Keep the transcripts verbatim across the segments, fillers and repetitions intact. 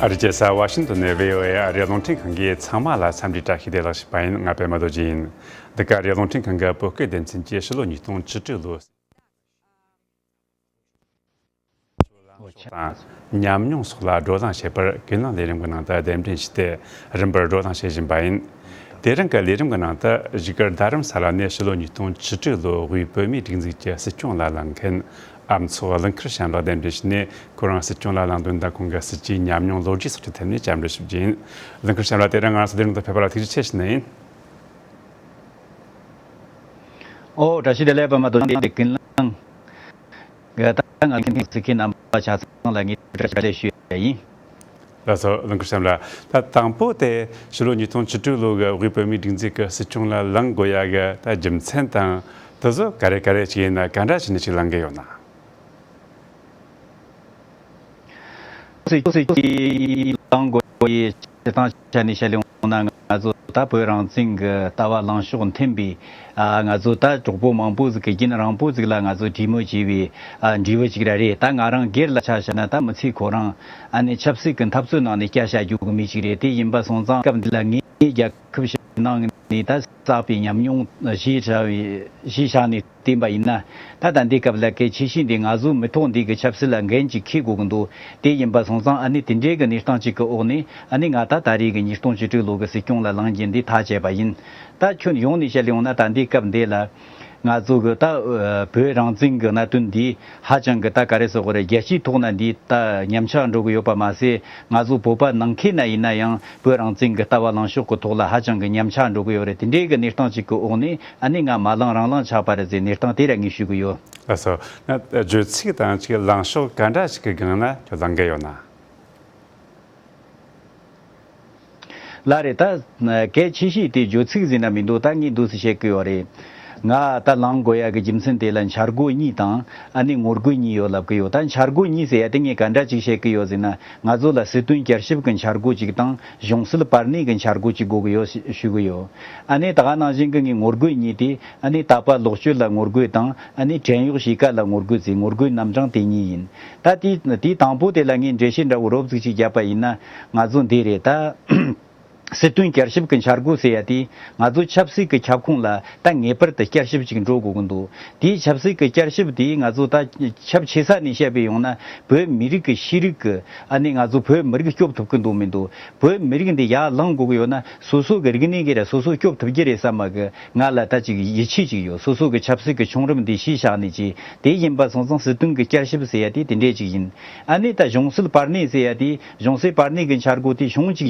ཨ་རིའི་རྒྱལ་ས་ཝ་ཤིང་ཏོན་ནས་བྷི་ཨོ་ཨེ་ཨ་རིའི་རླུང་འཕྲིན་ཁང་གིས་ཚང་མ་ལ་འཚམས་འདྲི་བཀྲ་ཤིས་བདེ་ལེགས་ཞུས་པ་ཡིན། ང་པད་མ་རྡོ་རྗེ་ཡིན། འདི་ག་ཨ་རིའི་རླུང་འཕྲིན་ཁང་གི་བོད་སྐད་སྡེ་ཚན་གྱིས་ཕྱི་ལོ་ཉིས་སྟོང་བཅུ་དྲུག་ལོའི་ཉམས་མྱོང་སོགས་ལ་བགྲོ་གླེང་བྱེད་པར་ཀུན་གླེང་ལས་རིམ་གྱི་ནང་དུ་གདན་འདྲེན་ཞུས་ཏེ། རིམ་པར་བགྲོ་གླེང་བྱེད་བཞིན་པ་ཡིན། དེ་རིང་གི་ལས་རིམ་གྱི་ནང་དུ་བཞུགས་སྒར་རྡ་རམ་ས་ལ་ནས་ཕྱི་ལོ་ཉིས་སྟོང་བཅུ་དྲུག་ལོའི་དབུས་བོད་མིའི་སྒྲིག་འཛུགས་ཀྱི་སྲིད་སྐྱོང་ལ་ལངས་མཁན་ཨ་མཚོ་ཀླུ་མཁར་བྱམས་ལགས་གདན་འདྲེན་ཞུས་ནས། ཁོ་རང་སྲིད་སྐྱོང་ལ་ལངས་དོན་དང་ཁོང་གི་སྲིད་ཇུས་ཉམས་མྱོང་ལོ་རྒྱུས་སོགས་ཀྱི་ཐད་ནས་བཅར་འདྲི་ཞུ་རྒྱུ་ཡིན། ཀླུ་མཁར་བྱམས་ལགས། དེ་རིང་ང་རང་ཚོ་ལས་རིམ་དུ་ཕེབས་པ་ལ་ཐུགས་རྗེ་ཆེ་ཞུ་ནི་ཡིན། ཨོ། བཀྲ་ཤིས་བདེ་ལེགས། པད་མ་རྡོ་རྗེ། ཀུན་གླེང་གི་ད་ང་ཚོའི་གཟིགས་མཁན་རྣམ་པ་ཆ་ཚང་ལ་ངས་བཀྲ་ཤིས་བདེ་ལེགས་ཞུ་ཡ་ཡིན། ལགས་སོ། ཀླུ་མཁར་བྱམས་ལགས། ད་དང་པོ་དེ་ཕྱི་ལོ་ཉིས་སྟོང་བཅུ་དྲུག་ལོ་གི་དབུས་བོད་མིའི་སྒྲིག་འཛུགས་ཀྱི་སྲིད་སྐྱོང་ལ་ལངས་དགོས་ཡ་གི་ད་རྒྱུ་མཚན་དང་། དེ་ཚོ་ག་རེ་ག་རེ་ཅིག་ཡིན་ན། ག་འདྲ་བྱས་ནས་ཅིག་ལངས་གི་ཡོད་ན། སྲིད་སྐྱོང་ལངས་དགོས་ཡའི་སྤྱིར་བཏང་ཆ་ནས་བཤད་ཡོང་ན། ང་ཚོ་ད་བོད་རང་བཙན་གྱི་ལྟ་བ་ལངས་ཕྱོགས་མཐུན་པའི། ཨ། ང་ཚོ་ད་གྲོགས་པོ་མང་པོ་ཟིག་གིས་རྒྱུན་རིང་པོ་ཟིག་ལ་ང་ཚོ་གྲོས་མོལ་བྱས་པའི། ཨ། འབྲས་བུ་ཅིག་ར་རེད། ད་ང་རང་སྒེར་ལ་ཆ་བཞག་ན། ད་མི་ཚེ་ཁོ་རང་ཨ་ནི་ཆབ་སྲིད་ཀྱི་འཐབ་རྩོད་ནང་ནས་བསྐྱལ་བཞག་རྒྱུ་གི་མི་ཞིག་རེད། དེ་ཡིན་པ་སོང་ཙང་། སྐབས་འདི་ལ་ངས་རྒྱལ་ཁབ་ཕྱི་ནང་ནས་ད་བསགས་པའི་ཉམས་མྱོང་གཞིར་བཞག་བྱས་བཞག་ནས་བསྟན་པ་ཡིན་ན། ད་ད་ལྟའི་སྐབས་ལ་གལ་ཆེ་ཤོས་འདི་ང་ཚོ་མི་ཐོག་འདི་གི་ཆབ་སྲིད་ལ་འགན་ཅིག་འཁྱེར་དགོས་ཀྱི་འདུག་དེ་ཡིན་པ་སོང་ཙང་། ཨ་ནི་དེ་འདྲའི་གི་གནས་སྟངས་ཅིག་གི་འོག་ནས། ཨ་ནི་ང་ད་ད་རེས་ཀྱི་ཉིས་སྟོང་བཅུ་དྲུག་ལོ་གི་སྲིད་སྐྱོང་ལ་ལངས་རྒྱུ་འདི་ཐག་བཅད་པ་ཡིན། ད་ཁྱོན་ཡོངས་ནས་བཤད་ཡོང་ན། ད་ལྟའི་སྐབས་འདི་ལ་ང་ཚོ་གི་ད་བོད་རང་བཙན་གྱི་གནད་དོན་འདི་ཧ་ཅང་གི་ད་ག་རེ་ཟེར་དགོས་རེད། རྒྱལ་སྤྱིའི་ཐོག་ན་འདི་ད་ཉམས་ཆག་འགྲོ་གི་ཡོད་པ་མ་ཟད། ང་ཚོ་བོད་པ་ནང་ཁུལ་ན་ཡིན་ན་ཡང་བོད་རང་བཙན་གྱི་ལྟ་བ་ལངས་ཕྱོགས་ཀྱི་ཐོག་ལ་ཧ་ཅང་གི་ཉམས་ཆག་འགྲོ་གི་ཡོད་རེད། དེ་འདྲའི་གི་གནས་སྟངས་ཅིག་གི་འོག་ནས། ཨ་ནི་ང་མ་ལངས་རང་ལངས་ཆགས་པ་རེད་ཟེར་གནས་སྟངས་དེ་ར་ངས་ཞུ་གི་ཡོད། ལགས་སོ། ན་བརྗོད་ཚིག་དང་ཅིག་ལངས་ཕྱོགས་ག་འདྲ་ཞིག་གི་སྒང་ན་ཁྱོད་ལངས་གི་ཡོད་ན། ལགས་རེད། ད་གལ་ཆེ་ཤོས་དེ་བརྗོད་ཚིག་ཟེར་ན་མི་འདུག་ད་ངས་འདུག་སེ་བཤད་གི་ཡོད་རེད། ང་ད་ལངས་དགོས་ཡ་གི་རྒྱུ་མཚན་དེ་ལ་འཆར་སྒོ་གཉིས་དང་། ཨ་ནི་ངོ་རྒོལ་གཉིས་ཡོད་ལབ་གི་ཡོད། ད་འཆར་སྒོ་གཉིས་ཟེར་ཡ་དེ་ངས་ག་འདྲ་ཅིག་བཤད་གི་ཡོད་ཟེར་ན། ང་ཚོ་ལ་སྲིད་དོན་བསྐྱར་ཞིབ་ཀྱི་འཆར་སྒོ་ཅིག་དང་། གཞུང་སྲིད་བར་གནས་ཀྱི་འཆར་སྒོ་ཅིག་དགོས་གི་ཡོད་ཞུ་གི་ཡོད། ཨ་ནི་ད་ག་ནང་བཞིན་གྱི་ངའི་ངོ་རྒོལ་གཉིས་དེ། ཨ་ནི་དད་པ་ལོག་སྤྱོད་ལ་ངོ་རྒོལ་དང་། ཨ་ནི་བྲན་གཡོག་གཤིས་ཀ་ལ་ངོ་རྒོལ་ཟེར། ངོ་རྒོལ་རྣམ་གྲངས་དེ་གཉིས་ཡིན། ད་དེའི་དེའི་དང་པོ་དེ་ལ་ངས་འགྲེལ་བཤད་འདྲ་བོ་རོབ་ཙམ་ཅིག་བརྒྱབ་པ་ཡིན་ན། ང་ཚོ་འདི་རེད་ད། སྲིད་དོན་བསྐྱར་ཞིབ་ཀྱི་འཆར་སྒོ་ཟེར་ཡ་དེ། ང་ཚོ་ཆབ་སྲིད་ཀྱི་ཁྱབ་ཁོངས་ལ་ད་ངེས་པར་དུ་བསྐྱར་ཞིབ་ཅིག་འགྲོ་དགོས་ཀྱི་འདུག་དེའི་ཆབ་སྲིད་ཀྱི་བསྐྱར་ཞིབ་དེ་ང་ཚོ་ད་ཁྱབ་ཆེ་ས་ནས་བཤད་པ་ཡིན་ན། བོད་མི་རིགས་ཀྱི་ཤེས་རིག་གི། ཨ་ནི་ང་ཚོ་བོད་མི་རིགས་སྐྱོབ་ཐུབ་ཀྱི་འདུག་མི་འདུག་བོད་མི་རིགས་འདི་ཡར་ལངས་དགོས་ཀྱི་ཡོད་ན། སོ་སོ་གི་རིག་གནས་ཀྱིས་ར་སོ་སོ་སྐྱོབ་ཐུབ་རྒྱུ་རེད་བསམ་པ་གི་ང་ལ་ད་ཅིག་ཡིད་ཆེས་ཅིག་ཡོད། སོ་སོ་གི་ཆབ་སྲིད་ཀྱི་བྱུང་རིམ་འདི་གཞིར་བཞག་ནས་ཅིག་དེ་ཡིན་པ་སོང་ཙང་། སྲིད་དོན་གྱི་བསྐྱར་ཞིབ་ཟེར་ཡ་དེ་དེ་འདྲས་ཅིག་ཡིན། ཨ་ནི་ད་གཞུང་སྲིད་བར་གནས་ཟེར་ཡ་དེ། གཞུང་སྲིད་བར་གནས་ཀྱི་འཆར་སྒོ་དེ་གཞུང་ཅིག་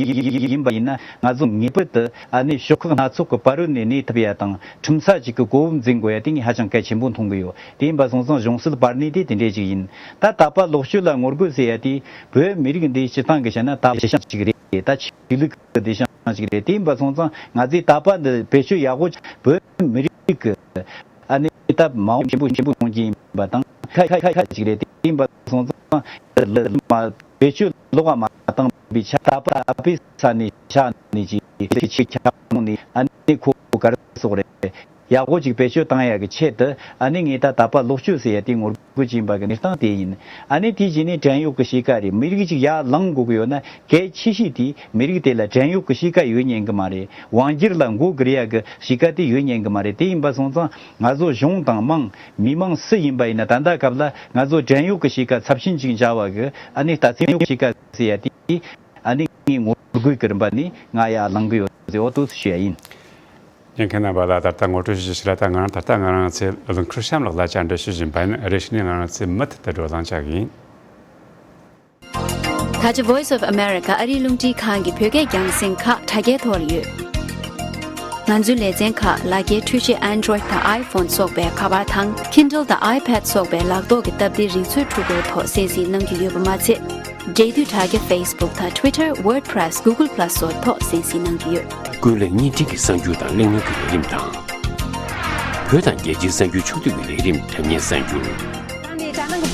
ཡིན་པ་ཡིན་ན། ང་ཚོ་ངེས་པར་དུ་ཨ་ནི་ཕྱོགས་ཁག་སྣ་ཚོགས་ཀྱི་བར་རོལ་ནས་གནས་ཐུབ་ཡ་དང་། ཁྲིམས་ས་ཅིག་གི་གོ་བབ་འཛིན་དགོས་ཡ་དེ་ངས་ཧ་ཅང་གལ་ཆེན་པོ་མཐོང་གི་ཡོད། དེ་ཡིན་པ་སོང་ཙང་། གཞུང་སྲིད་བར་གནས་དེ་དེ་འདྲས་ཅིག་ཡིན། ད་དད་པ་ལོག་སྤྱོད་ལ་ངོ་རྒོལ་ཟེར་ཡ་དེ། བོད་མི་རིགས་འདི་སྤྱིར་བཏང་གི་བཤད་ན་ད་བདེ་ཤང་ཅིག་རེད། ད་ཆོས་ལུགས་ཀྱི་བདེ་ཤང་ཅིག་རེད། དེ་ཡིན་པ་སོང་ཙང་། ང་ཚོའི་དད་པ་འདི་བེད་སྤྱོད་ཡག་པོ། བོད་མི་རིགས་ཀྱི་ཨ་ནི་ད་མ་འོངས་ཆེན་པོ་ཆེན་པོ་གཏོང་རྒྱུ་ཡིན་པ་དང་། ཁ་ཁ་ཁ་ཁ་ཅིག་རེད། དེ་ཡིན་པ་སོང་ཙང་། མ་བེད་སྤྱོད་ལོག་པ་མ་བཏང་པའི་ཆ། དད་པ་དད་པའི་ས་ནས་བཞག་ནས་ཅིག་ཆེ་ཆེ་ཁྱབ་ནས། ཨ་ནི་ཁོ་ག་རེ་ཟེར་དགོས་རེད། ཡག་པོ་ཅིག་བེད་སྤྱོད་བཏང་ཡག་གི་ཆེད་དུ། ཨ་ནི་ངས་ད་དད་པ་ལོག་སྤྱོད་ཟེར་ཡ་དེ་ངོ་རྒོལ་ཅིག་ཡིན་པ་གི་གནས་སྟངས་དེ་ཡིན། ཨ་ནི་དེ་བཞིན་ནས་བྲན་གཡོག་གི་གཤིས་ཀ་རེད། མི་རིགས་ཅིག་ཡར་ལངས་དགོས་ཀྱི་ཡོད་ན། གལ་ཆེ་ཤོས་དེ་མི་རིགས་དེ་ལ་བྲན་གཡོག་གི་གཤིས་ཀ་ཡོད་ཉན་གི་མ་རེད། དབང་སྒྱུར་ལ་མགོ་སྒུར་ཡ་གི་གཤིས་ཀ་དེ་ཡོད་ཉན་གི་མ་རེད། དེ་ཡིན་པ་སོང་ཙང་། ང་ཚོ་གཞུང་དང་དམངས། མི་མང་སུ་ཡིན་པ་ཡིན་ན། ད་ལྟ་སྐབས་ལ་ང་ཚོ་བྲན་གཡོག་གི་གཤིས་ཀ་ཚབས་ཆེན་ཅིག་འཇགས་པ་གི། ཨ་ནི་ད་བཙན་གཡོག་གི་གཤིས་ཀ་ཟེར་ཡ་དེ། ཨ་ནི་ངས་ངོ་རྒོལ་གྱི་རིམ་པ་ནས་ང་ཡར་ལངས་གི་ཡོད་ཟེར། འོ་དེ་ཞུ་ཡ་ཡིན། ཉན་མཁན་རྣམ་པ་ལ་ད་ལྟ་ངོ་སྤྲོད་ཞུ་རྒྱུ་ཞིག་ལ། ད་ང་རང་ད་ལྟ་ང་རང་ཚོའི་ཀླུ་མཁར་བྱམས་ལགས་ལ་བཅར་འདྲི་ཞུ་བཞིན་པ་ཡིན། རེ་ཞིག་ནས་ང་རང་ཚོའི་མུ་མཐུད་དུ་བགྲོ་གླེང་བྱ་གི་ཡིན། ད་ཆ་Voice of America ཨ་རིའི་རླུང་འཕྲིན་ཁང་གི་བོད་སྐད་རྒྱང་སྲིང་ཁག་དྲ་རྒྱའི་ཐོག་ལ་ཡོད། ང་ཚོའི་ལེ་ཚན་ཁག་ལག་འཁྱེར་འཕྲུལ་ཆས་Android དང་iPhone སོགས་པའི་ཁ་པར་དང་། Kindle དང་iPad སོགས་པའི་ལག་ཐོག་གི་སྟབས་བདེའི་རིག་མཛོད་འཕྲུལ་འཁོར་ཐོག་གསན་གཟིགས་གནང་རྒྱུ་ཡོད་པ་མ་ཚད། འབྲེལ་མཐུད་དྲ་རྒྱ་Facebook དང་Twitter, WordPress, Google Plus སོགས་ཐོག་གསན་གཟིགས་གནང་གི་ཡོད། ཀུན་གླེང་བརྙན་འཕྲིན་གྱི་གསར་འགྱུར་དང་གླེང་མོལ་གྱི་ལས་རིམ་དང་། བོད་དང་རྒྱལ་སྤྱིའི་གསར་འགྱུར་ཕྱོགས་བསྡུས་ཀྱི་ལས་རིམ་དྲ་བརྙན་གསར་འགྱུར།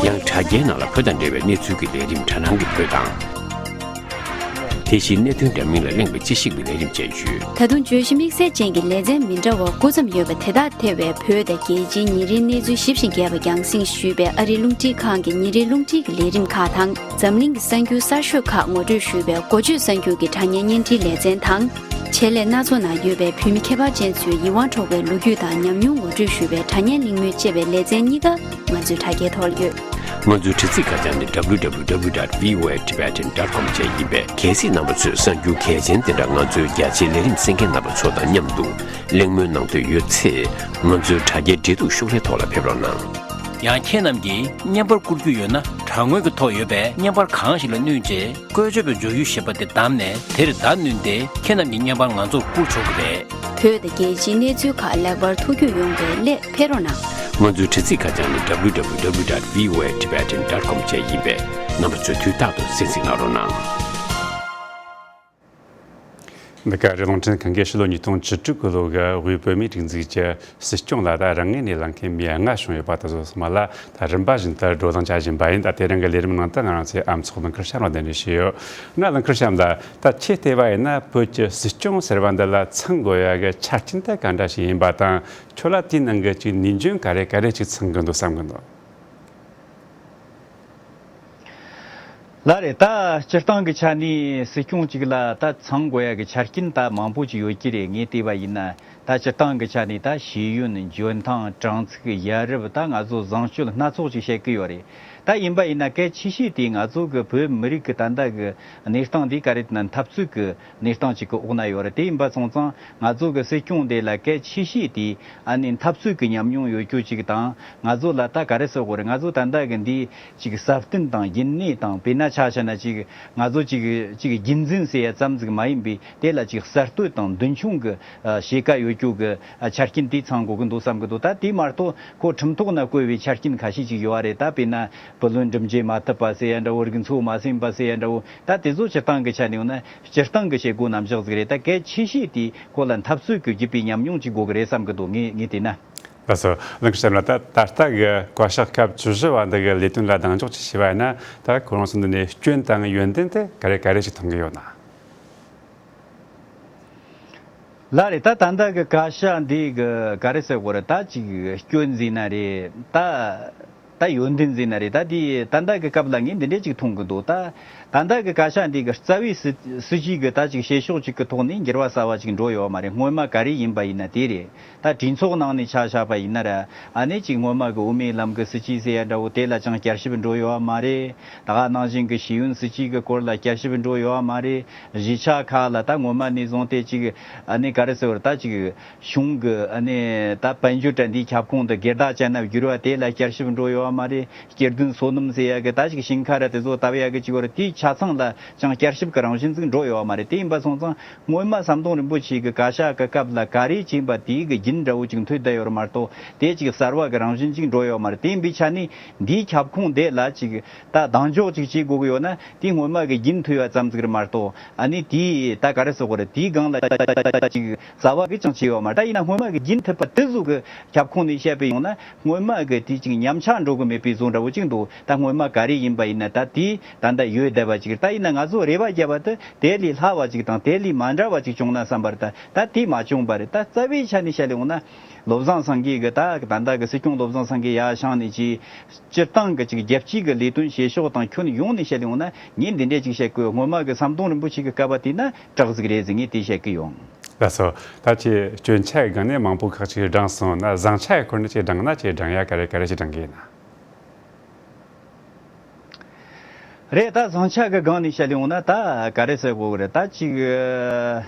ཡང་དྲ་རྒྱའི་ནང་ལ་བོད་དང་འབྲེལ་བའི་གནས་ཚུལ་གྱི་ལས་རིམ་དྲ་ནང་གི་བོད་དང་། དེ་བཞིན་གནད་དོན་འདྲ་མིན་ལ་གླེང་བའི་དཔྱད་ཞིབ་ཀྱི་ལས་རིམ་བཅས་ཡོད། ད་དུང་བརྗོད་གཞི་དམིགས་བསལ་ཅན་གྱི་ལེ་ཚན་མི་འདྲ་བ་དགུ་ཙམ་ཡོད་པ་དེ་དག་ཐེ་བའི་བོད་དང་རྒྱལ་སྤྱིའི་ཉིན་རེའི་གནས་ཚུལ་ཞིབ་ཅིང་རྒྱས་པ་རྒྱང་སྲིང་ཞུས་པའི་ཨ་རིའི་རླུང་འཕྲིན་ཁང་གི་ཉིན་རེའི་རླུང་འཕྲིན་གྱི་ལས་རིམ་ཁག་དང་། འཛམ་གླིང་གི་གསར་འགྱུར་གསར་ཤོས་ཁག་ངོ་སྤྲོད་ཞུས་པའི་འགོ་བརྗོད་གསར་འགྱུར་གྱི་དྲ་བརྙན་བརྙན་འཕྲིན་ལེ་ཚན་དང་། ཆེད་ལས་སྣ་ཚོགས་ནང་ཡོད་པའི་བོད་མི་ཁྱད་པར་ཅན་ཚོའི་ཡིད་དབང་འཕྲོག་པའི་ལོ་རྒྱུས་དང་ཉམས་མྱོང་ངོ་སྤྲོད་ཞུས་པའི་དྲ་བརྙན་གླེང་མོལ་ཅེས་པའི་ལེ་ཚན་གཉིས་ཀ་ང་ཚོའི་དྲ་རྒྱའི་ཐོག་ལ་ཡོད། ང་ཚོའི་དྲ་ཚིགས་ཁ་བྱང་ནི་www.voatibetan.com བཅས་ཡིན་པས། གལ་སྲིད་རྣམ་པ་ཚོས་གསར་འགྱུར་གལ་ཆེན་དེ་འདྲ་ང་ཚོའི་རྒྱ་ཆེའི་ལས་རིམ་གསན་མཁན་རྣམ་པ་ཚོ་དང་མཉམ་དུ་གླེང་མོལ་གནང་འདོད་ཡོད་ཚེ། ང་ཚོའི་དྲ་རྒྱའི་འབྲེལ་གཏུག་ཤོག་ལྷེ་ཐོག་ལ་ཕེབས་རོགས་གནང་། ཡང་ཁྱེད་རྣམས་ཀྱིས་བརྙན་པར་བསྐུར་རྒྱུ་ཡོད་ན། དྲ་ངོས་ཀྱི་ཐོག་ཡོད་པའི་བརྙན་པར་གང་ཞིག་ལ་བསྣུན་རྗེས། བཀོལ་སྤྱོད་པའི་བརྗོད་ཡུལ་ཞེས་པ་དེ་བདམས་ནས། དེར་བརྡ་བསྣུན་ཏེ་ཁྱེད་རྣམས་ཀྱི་བརྙན་པར་ང་ཚོར་བསྐུར་ཆོག་གི་རེད། བོད་དང་རྒྱལ་སྤྱིའི་གནས་ཚུལ་ཁག་ལེགས་པར་ཐུགས་རྒྱུས་ཡོང་བའི་སླད་ཕེབས་རོགས་གནང་། ང་ཚོའི་དྲ་ཚིགས་ཁ་བྱང་ནི་www.voatibetan.com བཅས་ཡིན་པས། རྣམ་པ་ཚོས་དུས་རྟག་ཏུ་གསན་གཟིགས་གནང་རོགས་གནང་། འདི་ག་རི་རླུང་འཕྲིན་ཁང་གིས་ཕྱི་ལོ་ཉིས་སྟོང་བཅུ་དྲུག་གི་ལོ་གི་དབུས་བོད་མིའི་སྒྲིག་འཛུགས་ཀྱི་སྲིད་སྐྱོང་ལ་ད་རང་ངོས་ནས་ལངས་མཁན་མི་ལྔ་བྱུང་ཡོད་པ་དེ་ཚོ་ཚང་མ་ལ་ད་རིམ་པ་བཞིན་དུ་བགྲོ་གླེང་བྱ་བཞིན་པ་ཡིན། ད་དེ་རིང་གི་ལས་རིམ་ནང་དུ་ང་རང་ཚོའི་ཨ་མཚོ་ལང་ཁུར་བྱམས་ལ་གདན་འདྲེན་ཞུས་ཡོད། ང་ལང་ཁུར་བྱམས་ལ། ད་ཁྱེད་བལྟས་པ་ཡིན་ན་བོད་ཀྱི་སྲིད་སྐྱོང་ཟེར་བ་འདི་ལ་ཚང་དགོས་ཡ་གི་ཆ་རྐྱེན་དེ་ག་འདྲ་ཞིག་ཡིན་པ་དང་། ཁྱོད་ལ་དེའི་ནང་གི་ཅིག་ནུས་འཇོན་ག་རེ་ག་རེ་ཅིག་ཚང་གི་འདུག་བསམ་གི་འདུག་ལགས་རེད། ད་སྤྱིར་བཏང་གི་ཆ་ནས་སྲིད་སྐྱོང་གཅིག་ལ་ད་ཚང་དགོས་ཡ་གི་ཆ་རྐྱེན་ད་མང་པོ་ཅིག་ཡོད་ཀྱི་རེད། ངས་བལྟས་པ་ཡིན་ན། ད་སྤྱིར་བཏང་གི་ཆ་ནས་ད་ཤེས་ཡོན། འཇོན་ཐང་། དྲང་ཚིག་ཡ་རབས། ད་ང་ཚོ་བཟང་སྤྱོད་སྣ་ཚོགས་ཅིག་བཤད་ཀྱི་ཡོད་རེད། ད་ཡིན་པ་ཡིན་ན་གལ་ཆེ་ཤོས་དེ་ང་ཚོ་གི་བོད་མི་རིགས་ཀྱི་ད་ལྟ་གི་གནས་སྟངས་འདི་ག་རེ་ན་འཐབ་རྩོད་ཀྱི་གནས་སྟངས་ཅིག་གི་འོག་ན་ཡོད་རེད། དེ་ཡིན་པ་སོང་ཙང་ང་ཚོ་གི་སྲིད་སྐྱོང་དེ་ལ་གལ་ཆེ་ཤོས་དེ་ཨ་ནི་འཐབ་རྩོད་ཀྱི་ཉམས་མྱོང་ཡོད་རྒྱུ་ཅིག་དང་། ང་ཚོ་ལ་ད་ག་རེ་ཟེར་དགོས་རེད། ང་ཚོ་ད་ལྟ་གི་འདི་ཅིག་སྲ་བརྟན་དང་ཡུན་གནས་དང་། དཔེར་ན་ཆ་བཞག་ན་ཅིག་ང་ཚོ་ཅིག་ཅིག་རྒྱུན་འཛིན་ཟེར་ཡ་ཙམ་ཟིག་མ་ཡིན་པའི་དེ་ལ་ཅིག་གསར་གཏོད་དང་མདུན་མཆོང་གི་ཨ་བྱེད་ཀ་ཡོད་རྒྱུ་གི་ཨ་ཆ་རྐྱེན་དེ་ཚང་དགོས་ཀྱི་འདུག་བསམ་གྱི་འདུག་ད་དེ་མ་གཏོགས་ཁོ་ཁྲིམས་ཐོག་ན་བཀོད་པའི་ཆ་རྐྱེན་ཁ་ཤས་ཅིག་ཡོད་རེད། ད་དཔེར་ན་བུ་ལོན་འགྲིམ་བྱེད་མ་ཐུབ་པ་ཟེར་ཡ་འདྲ་བོ། རིགས་ཚོགས་མ་ཟིན་པ་ཟེར་ཡ་འདྲ་བོ། ད་དེ་ཚོ་སྤྱིར་བཏང་གི་ཆ་ནས་ཡོང་ན་སྤྱིར་བཏང་གི་བྱེད་སྒོ་རྣམ་གཞག་ཟིག་རེད། ད་གལ་ཆེ་ཤོས་དེ་ཁོ་ལ་འཐབ་རྩོད་ཀྱི་བརྒྱུད་པའི་ཉམས་མྱོང་ཅིག་དགོས་ཀྱི་རེད་བསམ་གྱི་འདུག་ངས་ངས་བལྟས་ན། ལགས་སོ། ལགས་སོ། ལགས་སོ། ད་ད་ལྟ་གི་བཀའ་ཤག་སྐབས་བཅུ་བཞི་བ་འདི་གི་ལས་དོན་ལ་གདེང་འཇོག་ཅིག་བྱས་པ་ཡིན་ན། ད་ཁོ་རང་ཚོ་འདི་ནས་སྐྱོན་དང་ཡོན་ཏན་དེ་ག་རེ་ག་རེ་ཞིག་མཐོང་གི་ཡོད་ན། ལགས་རེད། ད་ད་ལྟ་གི་བཀའ་ཤག་འདི་གི་ག་རེ་ཟེར་དགོས་རེད། ད་ཅིག་སྐྱོན་ཟེར་ན་རེད། ད་ད་ཡོན་ཏན་ཟེར་ན་རེད། ད་དེ་ད་ལྟ་གི་སྐབས་ལ་ངས་འདི་འདྲས་ཅིག་མཐོང་གི་འདུག་ད་ད་ལྟ་གི་བཀའ་ཤག་འདི་གི་རྩ་བའི་སྲིད་སྲིད་ཇུས་གི་ད་ཅིག་བྱེད་ཕྱོགས་ཅིག་གི་ཐོག་ནས་འགྱུར་བ་གསར་བ་ཅིག་འགྲོ་ཡོད་མ་རེད། སྔོན་མ་ག་རེ་ཡིན་པ་ཡིན་ན་དེ་རེད། ད་གྲོས་ཚོགས་ནང་ནས་ཆ་བཞག་པ་ཡིན་ན་ར། ཨ་ནི་ཅིག་སྔོན་མ་གི་དབུ་མའི་ལམ་གི་སྲིད་ཇུས་ཟེར་ཡ་འདྲ་བོ་དེ་ལ་ཅང་བསྐྱར་ཞིབ་འགྲོ་ཡོད་མ་རེད། ད་ག་ནང་བཞིན་གི་ཤེས་ཡོན་སྲིད་ཇུས་གི་སྐོར་ལ་བསྐྱར་ཞིབ་འགྲོ་ཡོད་མ་རེད། གཞིས་ཆགས་ཁག་ལ་ད་སྔོན་མ་ནས་བཟུང་སྟེ་ཅིག་ཨ་ནི་ག་རེ་ཟེར་བ་རེད། ད་ཅིག་གཞུང་གི་ཨ་ནི་ད་དཔལ་འབྱོར་དྲ་འདིའི་ཁྱབ་ཁོངས་དེ་སྒེར་བདག་ཅན་ལ་བསྒྱུར་བ་དེ་ལ་བསྐྱར་ཞིབ་འགྲོ་ཡོད་མ་རེད། སྐྱེ་ལྡན་སོ་ནམ་ཟེར་ཡ་གི་ད་ཅིག་ཞིང་ཁ་ར་དེ་ཚོ་བཏབ་ཡ་གི་ཅིག་བར་དེའི་ཆ་ཚང་ལ་ཅང་བསྐྱར་ཞིབ་ཀྱི་རང་བཞིན་ཟིག་འགྲོ་ཡོད་མ་རེད། དེ་ཡིན་པ་སོང་ཙང་སྔོན་མ་ཟམ་གདོང་རིན་པོ་ཆེ་གི་བཀའ་ཤག་གི་སྐབས་ལ་ག་རེ་བྱས་པ་དེའི་གི་རྒྱུན་འདྲ་བོ་ཅིག་མཐུད་བསྡད་ཡོད་རེད་མ་གཏོགས། དེ་ཅིག་གསར་བ་གི་རང་བཞིན་ཅིག་འགྲོ་ཡོད་མ་རེད། དེ་ཡིན་པའི་ཆ་ནས་འདིའི་ཁྱབ་ཁོངས་དེ་ལ་ཅིག་ད་གདེང་འཇོག་ཅིག་བྱེད་དགོས་ཀྱི་ཡོད་ན། དེ་སྔོན་མ་གི་རྒྱུན་མཐུད་པ་ཙམ་ཟིག་རེད་མ་གཏོགས། ཨ་ནི་དེའི་ད་ག་རེ་ཟེར་དགོས་རེད། དེའི་སྒང་ལ་ཅིག་རྩ་བ་གི་ཅང་བྱས་ཡོད་མ་རེད། ད་ཡིན་ན་སྔོན་མ་གི་རྒྱུན་མཐུད་པ་དེ་ཚོ་གི་ཁྱབ་ཁོངས་ནས་བཤད་པ་ཡིན་ན། སྔོན་མ་གི་དེ་ཅིག་ཉམས་ཆག་འགྲོ་གི་མེད་པའི་བཟོ་འདྲ་བོ་ཅིག་འདུག་ད་སྔོན་མ་ག་རེ་ཡིན་པ་ཡིན་ན་ད་དེ་ད་ལྟ་ཡོད་བསྡད་པ་ཅིག་རེད། ད་ཡིན་ན་ང་ཚོ་རེ་བ་བརྒྱབ་པ་དེ་དེ་ལས་ལྷག་པ་ཅིག་དང་དེ་ལས་མ་འདྲ་བ་ཅིག་བྱུང་ན་བསམ་པ་རེད། ད་ད་དེ་མ་བྱུང་པ་རེད། ད་རྩ་བའི་ཆ་ནས་བཤད་ཡོང་ན། བློ་བཟང་སེང་གེ་གི་ད་ད་ལྟ་གི་སྲིད་སྐྱོང་བློ་བཟང་སེང་གེ་ཡར་བཞེངས་ནས་ཅིག་སྤྱིར་བཏང་གི་ཅིག་རྒྱལ་སྤྱིའི་གི་ལས་དོན་བྱེད་ཕྱོགས་དང་ཁྱོན་ཡོངས་ནས་བཤད་ཡོང་ན། ངས་འདི་འདྲས་ཅིག་བཤད་དགོས། སྔོན་མ་གི་ཟམ་གདོང་རིན་པོ་ཆེ་གི་སྐབས་པ་དེ་ན་དྲག་ཟིག་རེད་ཟེར་ངས་དེ་བཤད་གི་ཡོང་། ལགས་སོ། ད་ཁྱེད་སྐྱོན་ཆ་གི་སྒང་ནས་མང་པོ་ཁག་ཅིག་བགྲངས་སོང་ན། བཟང་ཆ་གི་སྐོར་ནས་ཅིག་བགྲངས་ན་ཅིག་བགྲང་ཡ་ག་རེ་ག་རེ་ཅིག་བགྲང་གི་ཡིན་ན། རེད། ད་བཟང་ཆ་གི་སྒང་ནས་བཤད་ཡོང་ན་ད་ག་རེ་ཟེར་དགོས་གི་རེད། ད་ཅིག་